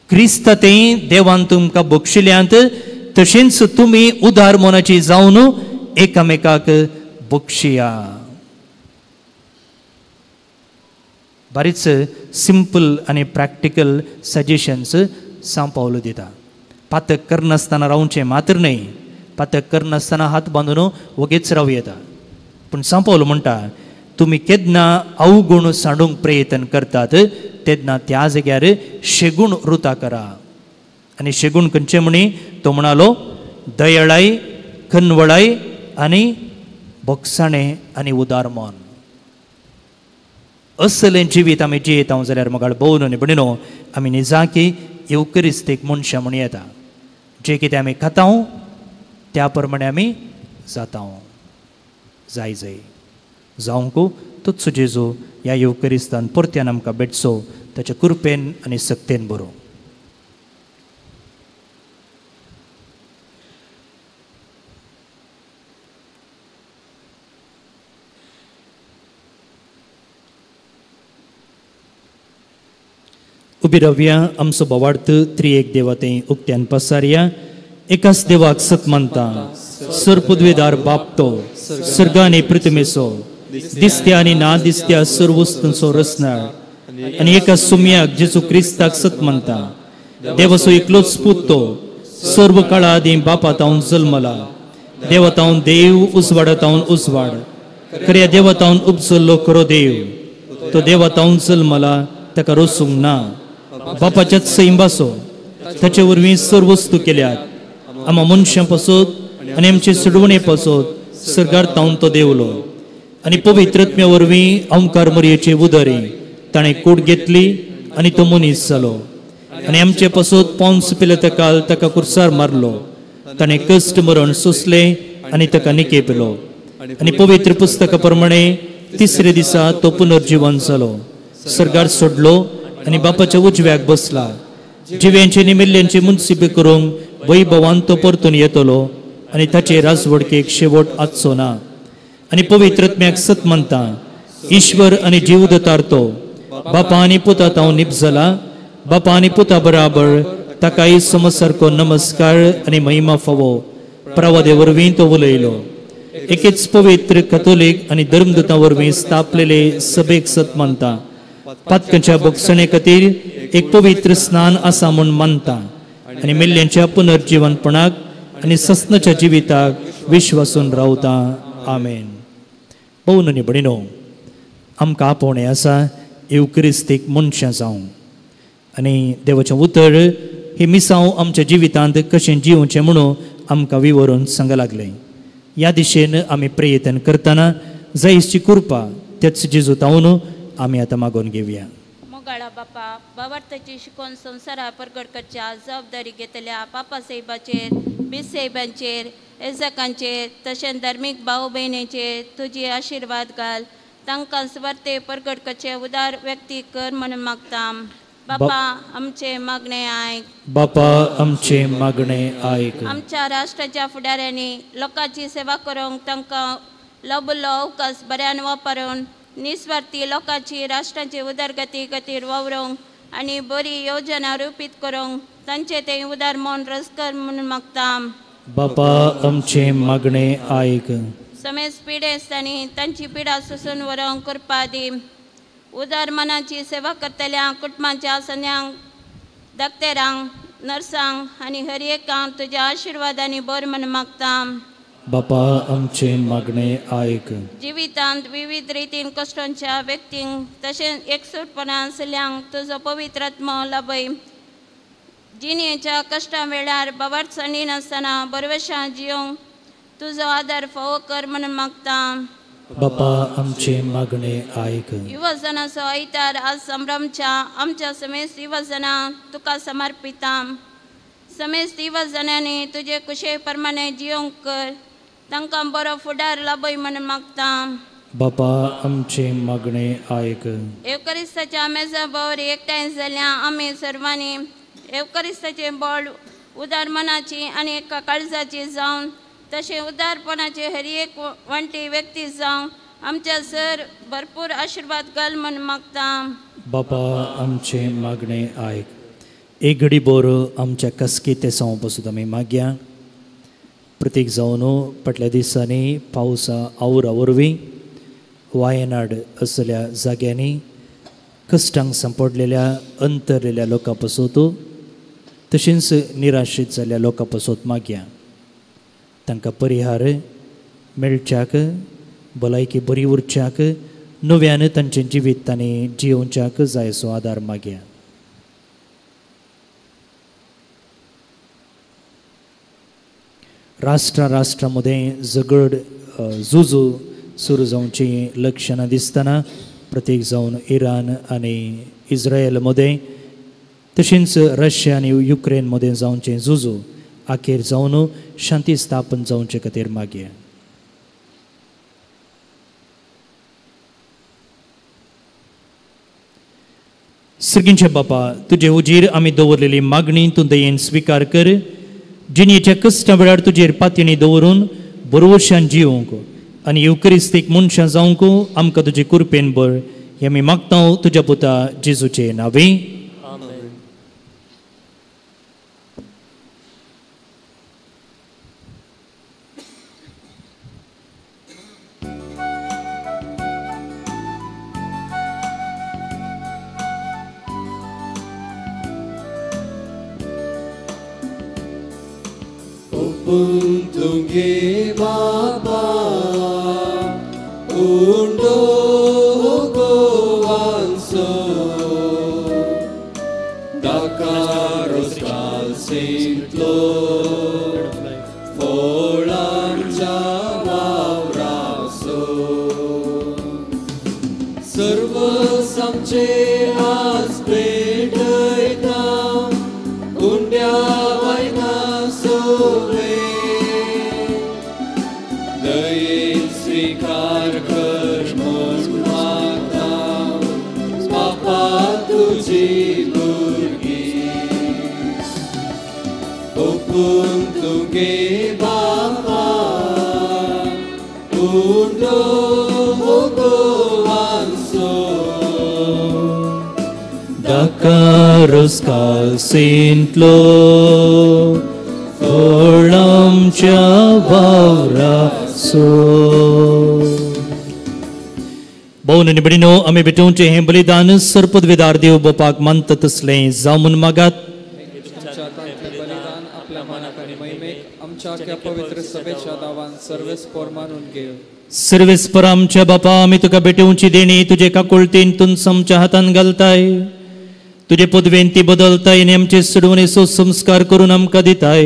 क्रिस्त थंय देवान तुमकां बक्षिल्यांत तशेंच तुमी उदार मनाची जावन एकामेकाक बक्षिया. बारीच सिंपल आनी प्रॅक्टिकल सजेशन्स सांव पावलो दिता. पातक करनासतना रावचें मात्र न्हय, पातक करनासतना हात बांदून वगेच रावं येता, पूण सांव पावलो म्हणटा तुमी केन्ना अवगुण सांडूंक प्रयत्न करतात तेन्ना त्या जाग्यार शेगूण रुता करा. आनी शेगूण खंयचें म्हणी तो म्हणालो दयाळाय, कनवळाय आनी बोगसाणें आनी उदार मन. असलें जिवीत आमी जियेता जाल्यार मगाळ भोवन आनी भणिनो आमी निजाकी येवकरिस्तीक मनशां म्हण येता. जें कितें आमी खाता त्या प्रमाणे आमी जाता. जाय जाय जावंक तोच जेजू ह्या येवकरिस्तान परत्यान आमकां भेटचो ताच्या कृपेन आनी सक्तेन बरो. उबी रावया, आमचो भावार्थ त्रिएक देवा थंय उक्त्यान पसारया. एकाच देवाक सत मानता, सर पदवेदार बाप तो सर्ग आनी पृथ्वीचो, दिसत्या आनी ना दिसत्या सर्व वस्तूंचो रचणार, आनी एका सुम्याक जेजू क्रिस्ताक सत मानता, देवाचो एकलोच पूत तो सर्व काळा आदीं बापा तावन जल्मला, देवा तावन देव, उजवाडा तावन उजवाड, खऱ्या देवा तावन उपजल्लो खरो देव, तो देवा तावन जल्मला, ताका रोसूंक ना, बापाच्याच सैंबासो, ताचे वरवीं सर्व वस्तू केल्यात, आमा मनशां पासत आनी आमचे सुडवणे पासत सर्गार तावन तो देवलो, आनी पवित्र आत्म्या वरवीं ओंकार मरयेचे उदरे ताणें कूड घेतली आनी तो मनीस जालो, आनी आमचे पासत पोन्स पिलेतकाल ताका कुर्सार मारलो, ताणें कश्ट मरण सोंसलें आनी ताका निकेपलो, आनी पवित्र पुस्तका प्रमाणे तिसरे दिसा तो पुनर्जीवन जालो, सर्गार सोडलो आनी बापाच्या उजव्याक बसला, जिव्यांचे निमिल्ल्यांचे मुनसिबे करूंक वैभवान तो परतून येतलो आनी ताचे राजवडकेक शेवट आसचो ना. आनी पवित्र आत्म्याक सत मानता, ईश्वर आनी जीव दतार तो बापा आनी पुता तावन निपजला, बापा आनी पुता बराबर ताकाय समसारको नमस्कार आनी महिमा फावो, प्रवादे वरवीं तो उलयलो. एकेच पवित्र कथोलीक आनी धर्मदूता वरवीं स्थापलेले सभेक सत मानता, पातकांच्या बोगसणे खातीर एक पवित्र स्नान आसा म्हूण मानता, आनी मेल्ल्यांच्या पुनर्जीवनपणाक आनी सस्नाच्या जिविताक विश्वासून रावता. आमेन. भोवन आनी भणिनो, आमकां आपोवणें आसा येवक्रिस्तीक मनशां जावं आनी देवाचें उतर ही मिसांव आमच्या जिवितांत कशें जिवचें म्हणून आमकां विवरून सांगा लागलें. ह्या दिशेन आमी प्रयत्न करतना जायची कृपा त्याच जेजू तावन आमी आतां मागून घेवया. मोगाळा बापा, बाबार्थाची शिकोवन संवसारा परगट करच्या जबाबदारी घेतल्या पापा साहेबाचेर, बीस साहेबांचेर, एजकांचेर तशेंच धार्मीक भाव भयणीचेर तुजी आशिर्वाद घाल. तांकां सुवार्ते परगट करचे उदार व्यक्ती कर म्हणून मागता. बापा आमचे मागणे आयक. बापा आमचे मागणे आयक. आमच्या राष्ट्राच्या फुडाऱ्यांनी लोकांची सेवा करूंक तांकां लबलो अवकाश बऱ्यान वापरून निस्वार्थी लोकांची राष्ट्रांची उदरगती खातीर वावरूंक आनी बरी योजना रुपीत करूंक तांचे ते उदार मन रसकर म्हणून मागता. बापा आमचें मागणें आयक. समेज पिडेस्तांनी तांची पिडा सोसून व्हरूंक कृपा दी. उदार मनाची सेवा करतल्या कुटुंबाच्या सन्यांक, दाक्तेरांक, नर्सांक आनी हर एकांक तुज्या आशिर्वादांनी बर म्हूण मागता. बापा आमचें मागणें आयक. जिवितांत विविध रितीन कश्टांच्या व्यक्तींक तशेंच एकसूटपणान आशिल्ल्यांक तुजो पवित्र आत्मो लाभय. जिणेच्या कश्टां वेळार बाबार्थ नासतना बरवशां जिवंक तुजो आदार फावो कर म्हणून मागता. बापा आमचें मागणें आयक. युवजनाचो आयतार आज संभ्रमच्या आमच्या समेस्त युवजनां तुका समर्पिता. समेस्त युवजनांनी तुजे कुशे प्रमाणे जिवंक कर, तांकां बरो फुडार लाभय म्हणून मागता. बापा आमचें मागणें आयक. येवकरिस्ताच्या मेजा भोवर एकठांय जाल्या आमी सर्वांनी येवकरिस्ताचें बळ उदार मनाची आनी एका काळजाची जावन तशें उदारपणाचे हर एक वांटी व्यक्ती जावं आमच्या सर भरपूर आशिर्वाद घाल म्हूण मागता. बापा आमचें मागणें आयक. एक घडी बोर आमच्या कसकी तेसांव पसून आमी मागया. प्रतीक जावन फाटल्या दिसांनी पावसा आवरा वरवीं वायनाड असल्या जाग्यांनी कश्टांक सांपडलेल्या अंतरलेल्या लोकां पसून तशेंच निराशीत जाल्ल्या लोकां पसून मागया. तांकां परिहार मेळच्याक, भलायकी बरी उरच्याक, नव्यान तांचें जिवीत तांणी जियोवच्याक जायसो आदार मागया. राष्ट्रा राष्ट्रा मदें झगड झुजू सुरू जावची लक्षणां दिसतना प्रत्येक जावन इराण आनी इस्रायल मदें तशेंच रशिया आनी युक्रेन मदें जावचें झुजू आखेर जावन शांती स्थापन जावचे खातीर मागया. सर्गींचे बापा, तुजे हुजीर आमी दवरलेली मागणी तूं दयेन स्विकार कर. जिणेच्या कश्टां वेळार तुजेर पातयेणी दवरून बरवशान जिवंक आनी येवकरिस्तीक मनशां जावंक आमकां तुजे कुरपेन बळ हें आमी मागता तुज्या पुता जेजूचे नांवे. तुगे बाबा उंडो गोवांसो दाकारोस कालसेंतलो फोळांच्या वावरासो सर्व आमचे आज भेटयता उंड्या वायना सोवे स्वीकार कर म्हूण मागता बापा तुजी भुरगीं ओपून तुगे बापा उंडो गोवांसो दाकारोस कालसेंतलो फोळांच्या वावरासो. भोवन आनी भयणीनो, आमी भेटोवचें हें बलिदान सर्पदवेदार देव बापाक मानता तसलें जावं म्हूण मागात. बलिदान आपल्या मनाक आनी महिमेक आमच्या पवित्र सभेच्या दावान सर्वेस्पोर मानून घेव. सर्वेस्पर आमच्या बापा, आमी तुका भेटोवची देणी तुजे काकुळतीन तूं आमच्या हातान घालताय. तुजे पदवेन ती बदलताय आनी आमचे सोडवणेचो संस्कार करून आमकां दिताय.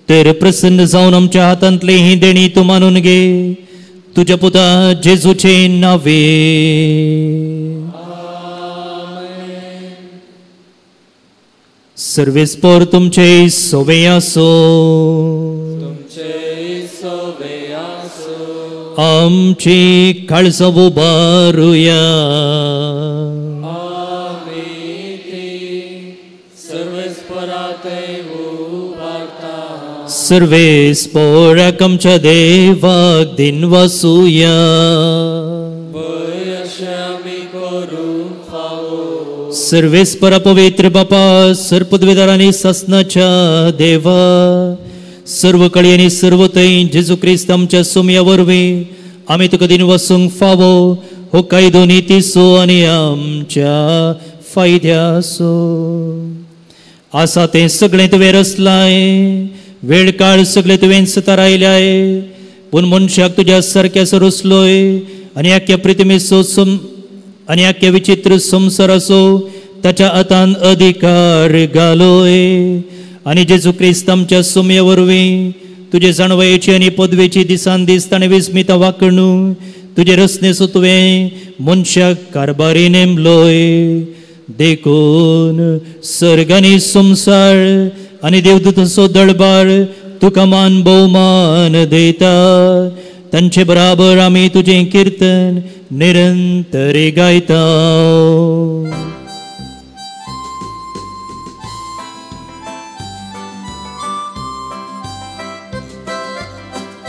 तर प्रसन्न जावन आमच्या हातांतली ही देणी तूं मानून घे तुज्या पुता जेजूचे नावे. सर्वेस्पोर तुमचे सोवे आसो. आमची काळजां उबारुया. सर्वेस्पोराक आमच्या देवाक दिनवासुया. सर्वेस्परा पवित्र बापा सर्पद्वेदारांनी सासनाच्या देवा सर्व कळी आनी सर्व थंय जेजू क्रिस्त आमच्या सोमया वरवीं आमी तुका दिन वसूंक फावो हो कायदो नितीचो आनी आमच्या फायद्याचो आसा तें सगळें तुवें रचलाय वेळ काळ सगळें तुवें सतारायल्याय पूण मनशाक तुज्या सारक्याचो रचलोय आनी आख्या प्रतिमेचो आनी आख्या विचित्र संवसाराचो ताच्या हातान अधिकार घालोय आनी जेजू क्रिस्त आमच्या सोमया वरवीं तुजे जाणवयेची आनी पदवेची दिसान दीस ताणें विस्मिता वाकणू तुजे रचनेचो तुवें मनशाक कारभारी नेमलोय देखून सर्ग आनी संवसार आनी देवदूतांचो दळबार तुका मान भोवमान दिता तांचे बराबर आमी तुजें किर्तन निरंतर गायता.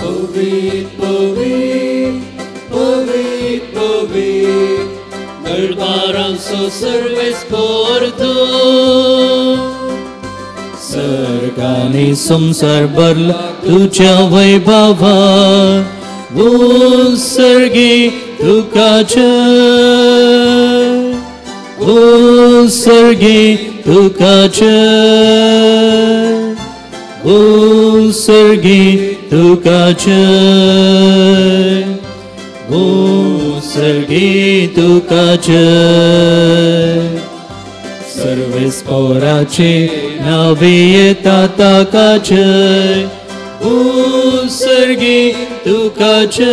पवित्र पवित्र पवित्र पवित्र दरबारांचो सर्वेस्पर तूं सर्गानी संवसार भरला तुज्या वैभवान उत्सर्गी तुका जय उत्सर्गी तुका जय उत्सर्गी तुका जय उत्सर्गी तुका जय सर्वेस्पराचे नावे येता ताका जय उत्सर्गी तुका जय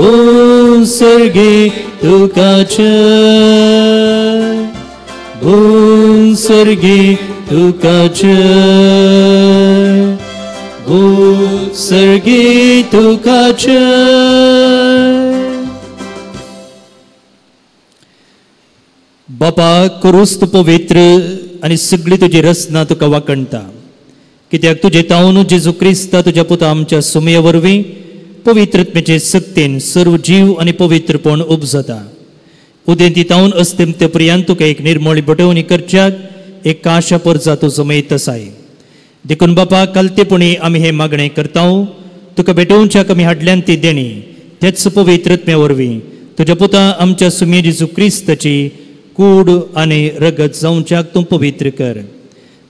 उत्सर्गी तुका जय उत्सर्गी तुका जय उत्सर्गी तुका जय. बापा क्रिस्त पवित्र आनी सगळी तुजी रचना तुका वाकणटा कित्याक तुजे तावन जेजू क्रिस्ता तुज्या पुता आमच्या सुमये वरवीं पवित्रत्मेचे सक्तीन सर्व जीव आनी पवित्रपण उपजता. उदेंती तावन अस्तिमते प्रियान तुका एक निर्मळी बटवणी करच्याक एक काशा परजा तूं जमयत आसाय. देखून बापा कालतेपणी आमी हें मागणें करता तुका भेटोवच्याक आमी हाडल्यान ती देणी तेच पवित्रत्मे वरवीं तुज्या पुता आमच्या सुमये जेजू क्रिस्ताची कूड आनी रगत जावच्याक तूं पवित्र कर.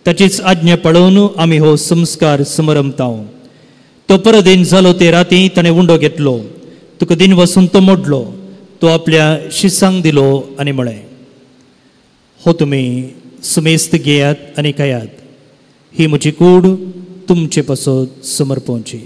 ताचीच आज्ञा पळोवन आमी हो संस्कार समरमता. तो परदीन जालो ते राती ताणें उंडो घेतलो तुका दिन वसून तो मोडलो तो आपल्या शिसांक दिलो आनी म्हळें हो तुमी सुमेस्त घेयात आनी खायात ही म्हजी कूड तुमचे पासत समर्पोवची.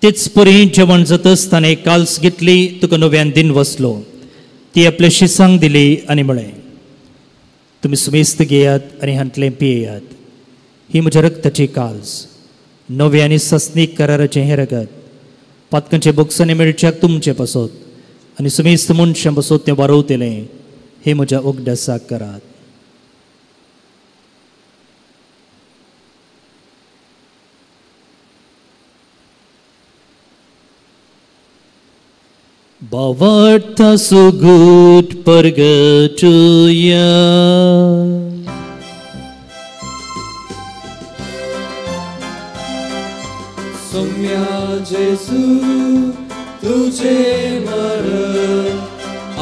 तेच परी जेवण जातच ताणें काल्स घेतली तुका नव्यान दिन वसलो ती आपल्या शिसांक दिली आनी म्हळें तुमी सुमेस्त घेयात आनी हांतलें पियेयात ही म्हज्या रक्ताची काल्स नव्या आनी सस्नीक कराराचें हें रगत पातकांचे बोगसांनी मेळच्याक तुमचे पासत आनी सुमेस्त मनशां पासत तें वारोवतलें हें म्हज्या उगडासाक करात. भावार्थ सुगूट परगटुया. सोम्या जेजू तुझे मरण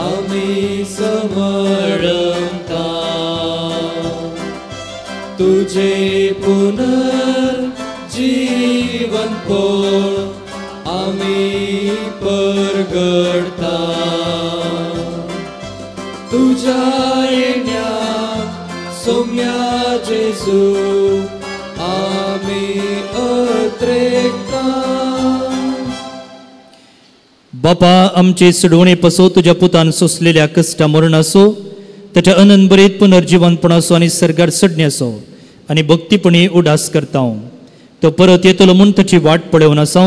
आमी समरमता तुझे पुनर्जीवन पोळ आमी परगडता तुझ्या येण्याक सोम्या जेजू आमी अत्रेकता. बापा आमचे सुडवणे पसो तुज्या पुतान सोंसलेल्या कश्टा मरणाचो ताच्या अनंतभरीत पुनर्जीवनपणाचो आनी सर्गार चडण्याचो आनी भक्तीपणी उडास करता. तो परत येतलो म्हूण ताची वाट पळोवन आसा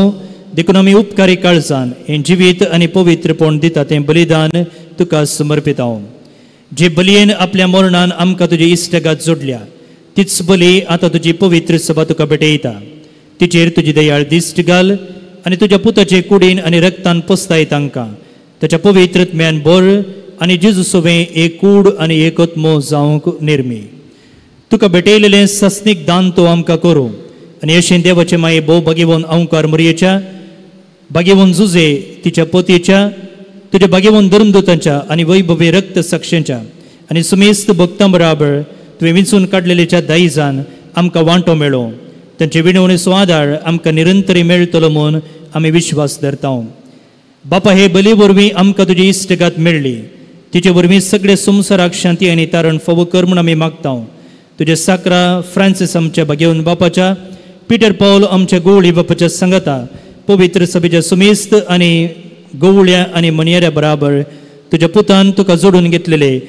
देखून आमी उपकारी काळजान हें जिवीत आनी पवित्रपण दिता तें बलिदान तुका समर्पिता. जे बलयेन आपल्या मरणान आमकां तुजे इश्टगात जोडल्या तीच बली आतां तुजी पवित्र सभा तुका भेटयता. तिचेर तुजी दयाळ दिश्ट घाल आनी तुज्या पुताचे कुडीन आनी रक्तान पसताय तांकां ताच्या पवित्र आत्म्यान भर आनी जेजू सोवें एक कूड आनी एक आत्मो जावंक निर्मी. तुका भेटयलेलें सस्नीक दान तो आमकां करूं आनी अशें देवाचे माये भोव भागेवन अंकार मोरयेच्या भागेवन जुजे तिच्या पतीच्या तुज्या भागेवन धर्मदूतांच्या आनी वैभवी रक्त साक्षांच्या आनी सुमेस्त भक्तां बराबर तुवें विंचून काडलेलेच्या दायजान आमकां वांटो मेळो. तांचे विणवणेचो आदार आमकां निरंतरी मेळटलो म्हूण आमी विश्वास धरता. बापा, हे बली वरवीं आमकां तुजी इश्टगात मेळ्ळी. तिचे वरवीं सगळे संवसाराक शांती आनी तारण फावो कर म्हूण आमी मागता. तुजे साकरा फ्रांसीस आमच्या भागेवन बापाच्या, पिटर पावल आमच्या गोवळी बापाच्या सांगाता पवित्र सभेच्या सुमेस्त आनी गोवळ्या आनी मनयेऱ्या बराबर तुज्या पुतान तुका जोडून घेतलेले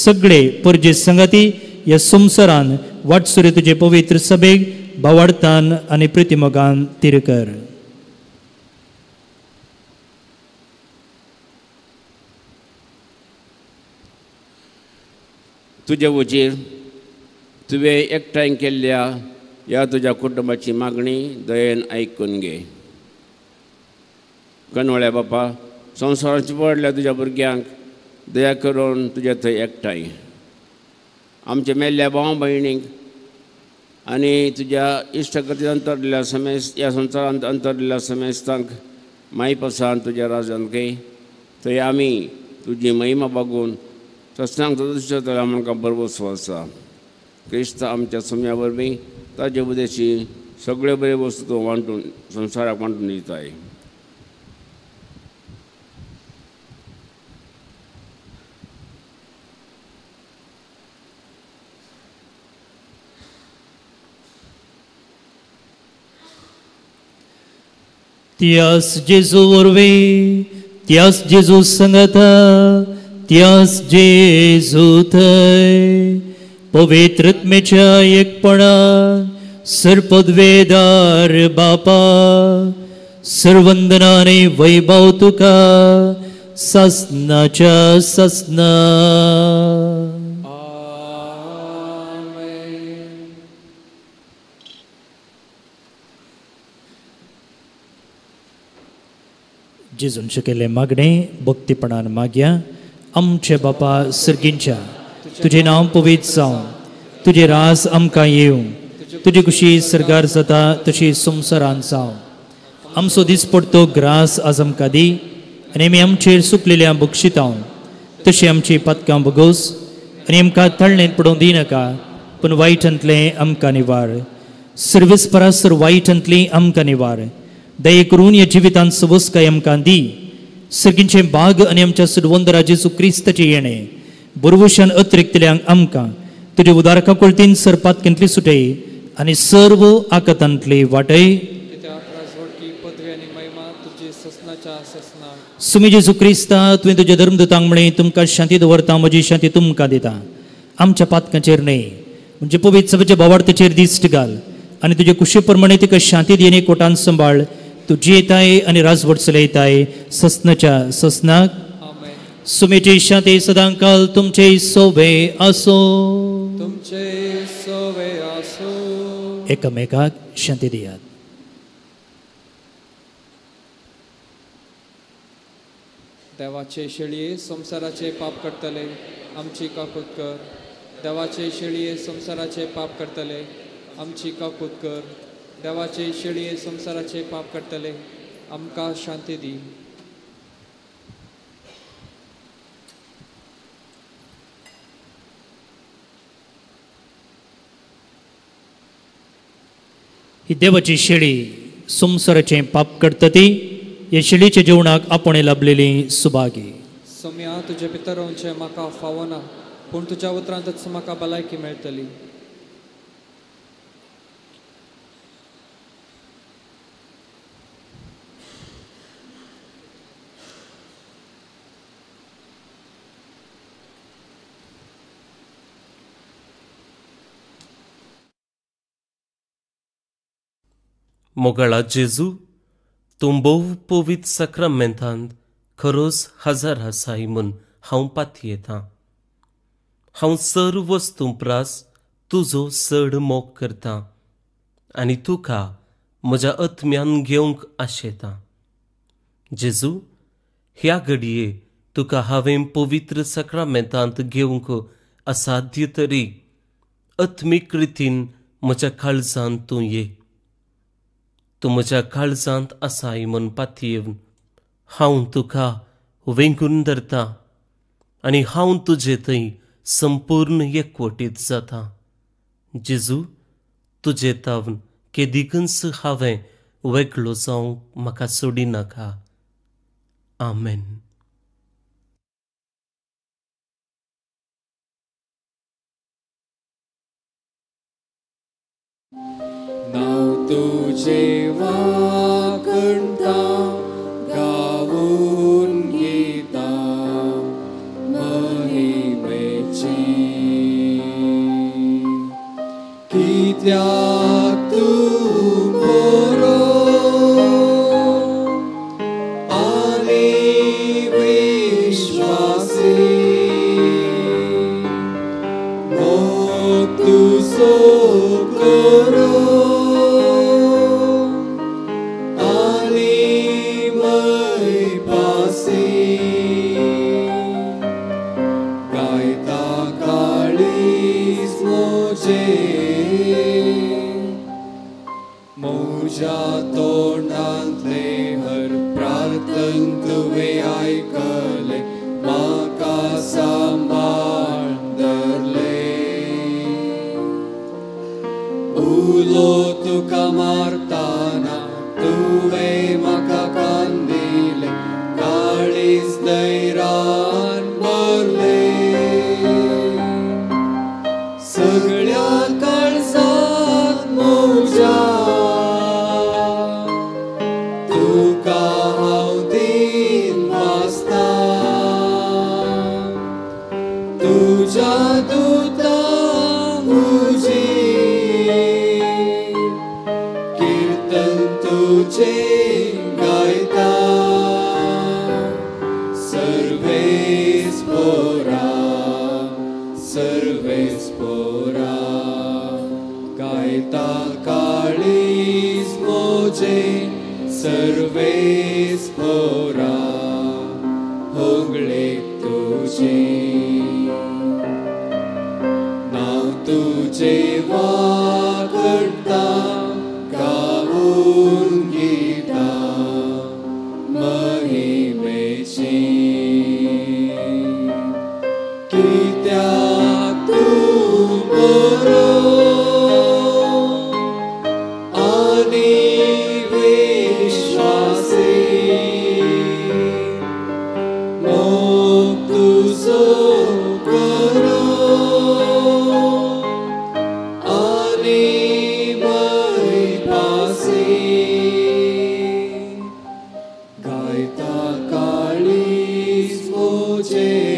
सगळे परजे सांगाती ह्या संवसारान वाटसुरे तुजे पवित्र सभेक भावार्थान आनी प्रितिमोगान तीर कर. तुजे वजीर तुवें एकठांय केल्ल्या ह्या तुज्या कुटुंबाची मागणी दयेन आयकून घे. कनवळ्या बापा, संवसारांत पडल्या तुज्या भुरग्यांक दया करून तुज्या थंय एकठांय आमच्या मेल्ल्या भाव भयणींक आनी तुज्या इश्टगतीन अंतरलेल्या समेस्त ह्या संवसारांत अंतरलेल्या समेस्तांक मायपासान तुज्या राजान घे. थंय आमी तुजी महिमा बागून सस्नांक तदुशतल्या आमकां बरवसो आसा. क्रिस्त आमच्या सम्या वरवीं ताजे उदेशी सगळे बरे वस्तू तूं वांटून संवसाराक वांटून दिताय. त्यास जेजू वरवीं, त्यास जेजू संगता, त्यास जेजू थंय पवित्र आत्म्याच्या एकपणान सर्पद्वेदार बापा सर्वंदनाने वैभव तुका ससनाच्या ससना. जेजून शिकयल्लें मागणें भक्तीपणान मागया. आमचे बापा सर्गींच्या, तुजें नांव पवित्र जावं, तुजें राज आमकां येवं, तुजी खुशी सर्गार जाता तशी संवसारांत जावं. आमचो दिसपडतो ग्रास आज आमकां दी आनी आमी आमचेर सुकलेल्या बक्षितां तशी आमची पातकां भोगोस आनी आमकां तळणेंत पडोवंक दिनाका, पूण वायटांतलें आमकां निवार. सर्वीस परासर वायटांतली आमकां निवार. दये करून ह्या जिवितांत सवसकाय आमकां दी. सर्गींचें भाग आनी आमच्या सुडवंदरा जेजू क्रिस्ताचें येणें बरवशान अतिरिक्तल्यांक आमकां तुजे उदारका कोळतीन सरपातकेंतली सुटय आनी सर्व आकातांतली वाटय. सुमी जेजू क्रिस्ता, तुवें तुज्या धर्मदूतांक म्हळें, तुमकां शांती दवरता, म्हजी शांती तुमकां दिता. आमच्या पातकांचेर न्हय, म्हणजे पवित्र सभेच्या भावार्थाचेर दिश्ट घाल आनी तुजे कुशे प्रमाणे तिका शांती दी आनी कोटान सांबाळ. तूं जियेताय आनी राजवट चलयताय ससनाच्या ससनाक. सुमेची शांती सदांकाल तुमचे सोवे आसो. तुमचे सोवे आसो. एकामेकाक शांती दियात. देवाचे शेळये संवसाराचे पाप करतले आमची काकूत कर. देवाचे शेळये संवसाराचे पाप करतले आमची काकूत कर. देवाचे शेळये संवसाराचे पाप करतले आमकां शांती दी. ही देवाची शेळी संवसाराचें पाप करता ती ह्या शेळीच्या जेवणाक आपण लाभलेली सुभागी. सोम्या, तुजे भितर रावचें म्हाका फावना, पूण तुज्या उतरांतच म्हाका भलायकी मेळटली. मोगाळा जेजू, तूं भोव पवित्र साक्रामेंतांत खरोच हजर आसाय म्हूण हांव पातयेतां. हांव सर्व वस्तूं प्रास तुजो चड मोग करता आनी तुका म्हज्या आत्म्यान घेवंक आशेता. जेजू, ह्या घडये तुका हांवें पवित्र साक्रामेंतांत घेवंक असाध्य तरी आत्मीक रितीन म्हज्या काळजांत तूं ये. तूं म्हज्या काळजांत आसाय म्हूण पातयेवन हांव तुका वेंगून धरता आनी हांव तुजे थंय संपूर्ण एकवटीत जाता. जेजू, तुजे तावन केदिकूच हांवें वेगळो जावंक म्हाका सोडिनाका. आमेन. नांव तुजें वाखणता गावून गीता महिमेची, कित्याक तूं बरो आनी विश्वासी, मोग तुजो करो आनी मयपासी, गायता काळीज म्हजें, म्हज्या तोंडांतलें हर प्रार्थन तुवें आयकलें, म्हाका सांबाळ धरलें. उलो तुका मारताना तुवें म्हाका कान दिलें, काळीज धैर्यान भरलें. सगळ्या काळजांत म्हज्या तुका हांव दीन वाचतां, तुज्या दुता हुजीर कीर्तन तुजें गायता. सर्वेस पोरा, सर्वेस पोरा, गायता काळीज म्हजें, सर्वेस पोरा होगळेक तुजी. नांव तुजें वाखणता गावून गीता महिमेची, कित्याक तूं बरो आनी विश्वासी, मोग तुजो करो आनी मयपासी, गायता काळीज म्हजें.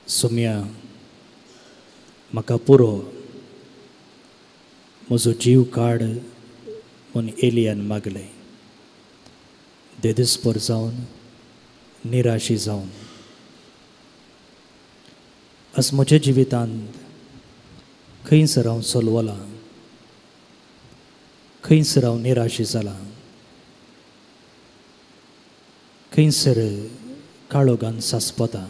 सोम्या, म्हाका पुरो, म्हजो जीव काड म्हूण एलियान मागलें. देदेस्पर जावन, निराशी जावन आज म्हज्या जिवितांत खंयसर हांव चलवलां, खंयसर हांव निराशी जालां, खंयसर काळोगान सासपता.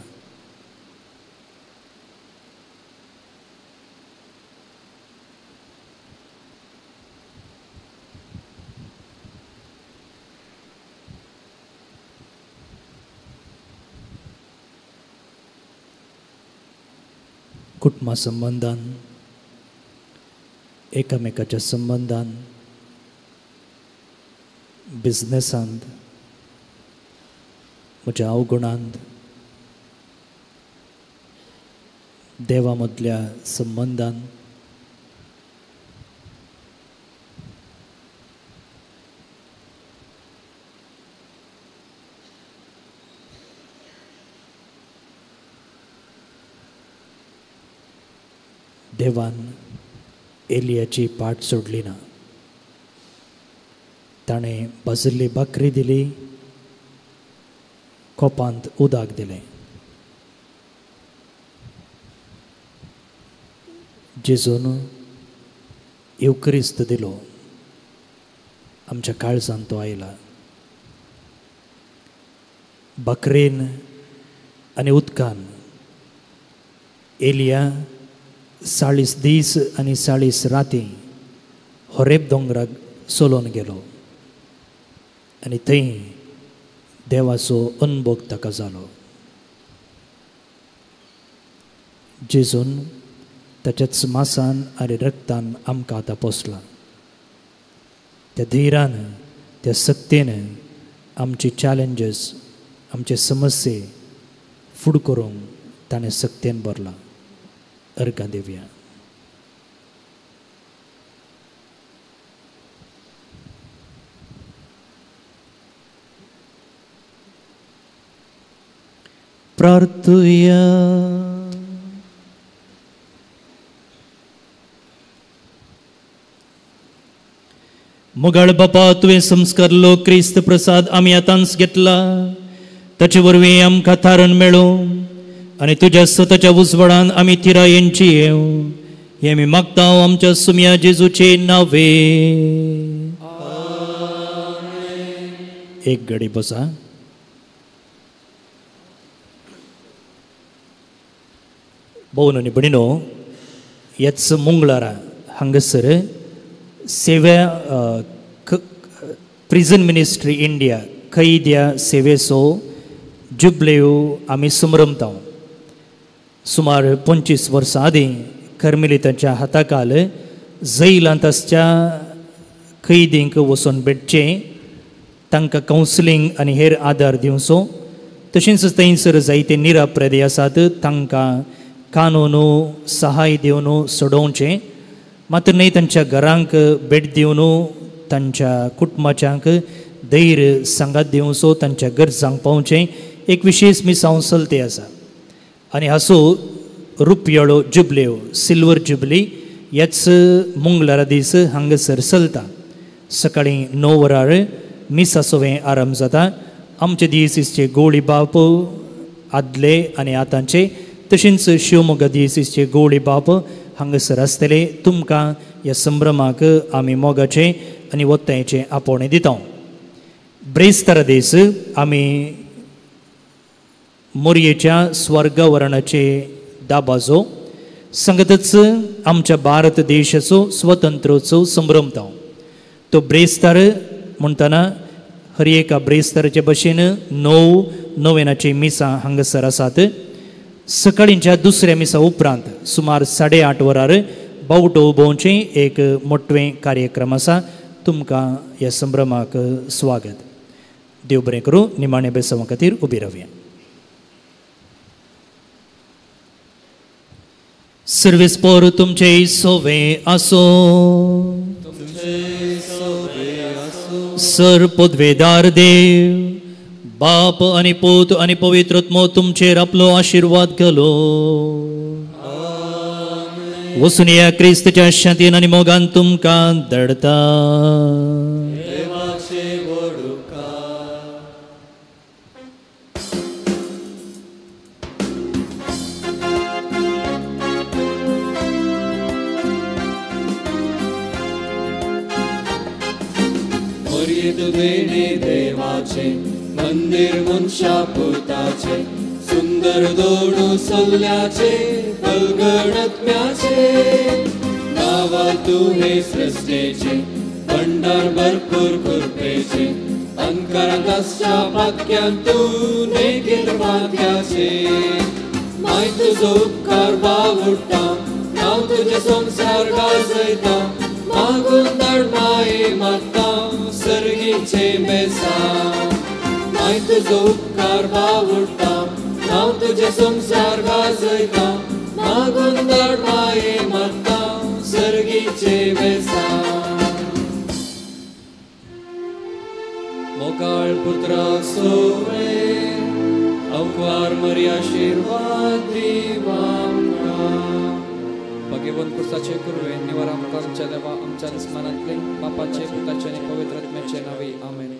कुटुंबा संबंदान, एकामेकाच्या संबंदान, बिजनेसांत, म्हज्या अवगुणांत, देवा मदल्या संबंदान, देवान एलियाची पाट सोडली ना. ताणें भाजिल्ली भाकरी दिली, कोपांत उदक दिलें. जेजून येवक्रिस्त दिलो, आमच्या काळजांत तो आयला. भाकरेन आनी उदकान एलिया 40 दीस आनी 40 राती होरेब दोंगराक चलोवन गेलो आनी थंय देवाचो अनभोग ताका जालो. जेजून ताच्याच मासान आनी रक्तान आमकां आतां पोसला. त्या धैरान, त्या सक्तेन आमचे चॅलेंजीस, आमचे समस्ये फुड करूंक ताणें सक्तेन भरला. अर्घां दिवया. प्रार्थुया. मोगाळ बापा, तुवें संस्कारलो क्रिस्त प्रसाद आमी आतांच घेतला, ताचे वरवीं आमकां थारण मेळूं आनी तुज्या स्वताच्या उजवाडान आमी थिरायेनची येवं, हें आमी मागता आमच्या सुम्या जेजूचे नावे. एक घडी बसा. भोवन आनी भयणीनो, ह्याच मंगळारा हांगासर सेवा प्रिजन मिनिस्ट्री इंडिया कैद्या सेवेचो जुबलेव आमी समरमता. सुमार 25 वर्सां आदीं कर्मेलितांच्या हाताखाल जैलांत आसच्या कैदींक वचून भेटचें, तांकां कावन्सिलींग आनी हेर आदार दिवचो, तशेंच थंयसर जायते निरापराधी आसात तांकां कानून सहाय दिवन सोडोवचें, मात्र न्हय तांच्या घरांक भेट दिवन तांच्या कुटुंबाच्यांक धैर्य सांगात दिवचो, तांच्या गरजांक पावचें एक विशेश मिसांव चलते आसा. आनी हाचो रुपयाळो जुबलेव, सिल्वर जुबली ह्याच मंगळारा दीस हांगासर चलता. सकाळीं 9 वरार मिसाचो हें आरंभ जाता. आमचे दियसीसचे गोळी बाप आदले आनी आतांचे, तशेंच शिवमोगा दियसीसचे गोळी बाप हांगासर आसतले. तुमकां ह्या संभ्रमाक आमी मोगाचें आनी वत्तायेचें आपोवणें दिता. ब्रेस्तारा दीस आमी मोरयेच्या स्वर्गवरणाचे दाबाजो संगतच आमच्या भारत देशाचो स्वतंत्रोत्सव संभ्रमता. तो ब्रेस्तार म्हणटना हर एका ब्रेस्ताराचे भशेन 9 नोवेनाची मिसां हांगासर आसात. सकाळींच्या दुसऱ्या मिसा उपरांत सुमार 8:30 वरार बावटो उबोवचें एक मोटवें कार्यक्रम आसा. तुमकां ह्या संभ्रमाक स्वागत. देव बरें करूं. निमाणे बेसांवा खातीर उबी रावया. सर्वेस पोर तुमचे सोवे आसो, सर पदवेदार देव बाप आनी पूत आनी पवित्र आत्मो तुमचेर आपलो आशिर्वाद घालो. वचून या क्रिस्तच्या शांतीन आनी मोगान तुमकां दडता. देवाचे मंदिर मनशा पुताचे सुंदर दोडू सल्ल्याचे बलगणत्म्याचे नावा तुहे सृष्टेचे भंडार भरपूर कृपेचे अंकारांत आसच्या वाक्यान तूं नेगीर वाक्याचे माय तुजो उपकार बावुडटा नांव तुजें संवसार गाजयता मागून धाड माये मागता सर्गीचे बेसा माय तुजो उपकार बावुडटा नांव तुजें संवसार गाजयता मागून धाड माये मागता सर्गीचे बेसा. मोगाळ पुत्रा सोवे अवकार मरी आशिर्वाद दिव आमकां. भाग्यवंत कुर्साचे कुरवे निवार आमकां आमच्या देवा आमच्या दुस्मानांतले बापाचे पुताचे आनी पवित्र आत्म्याचे नांवी आमेन.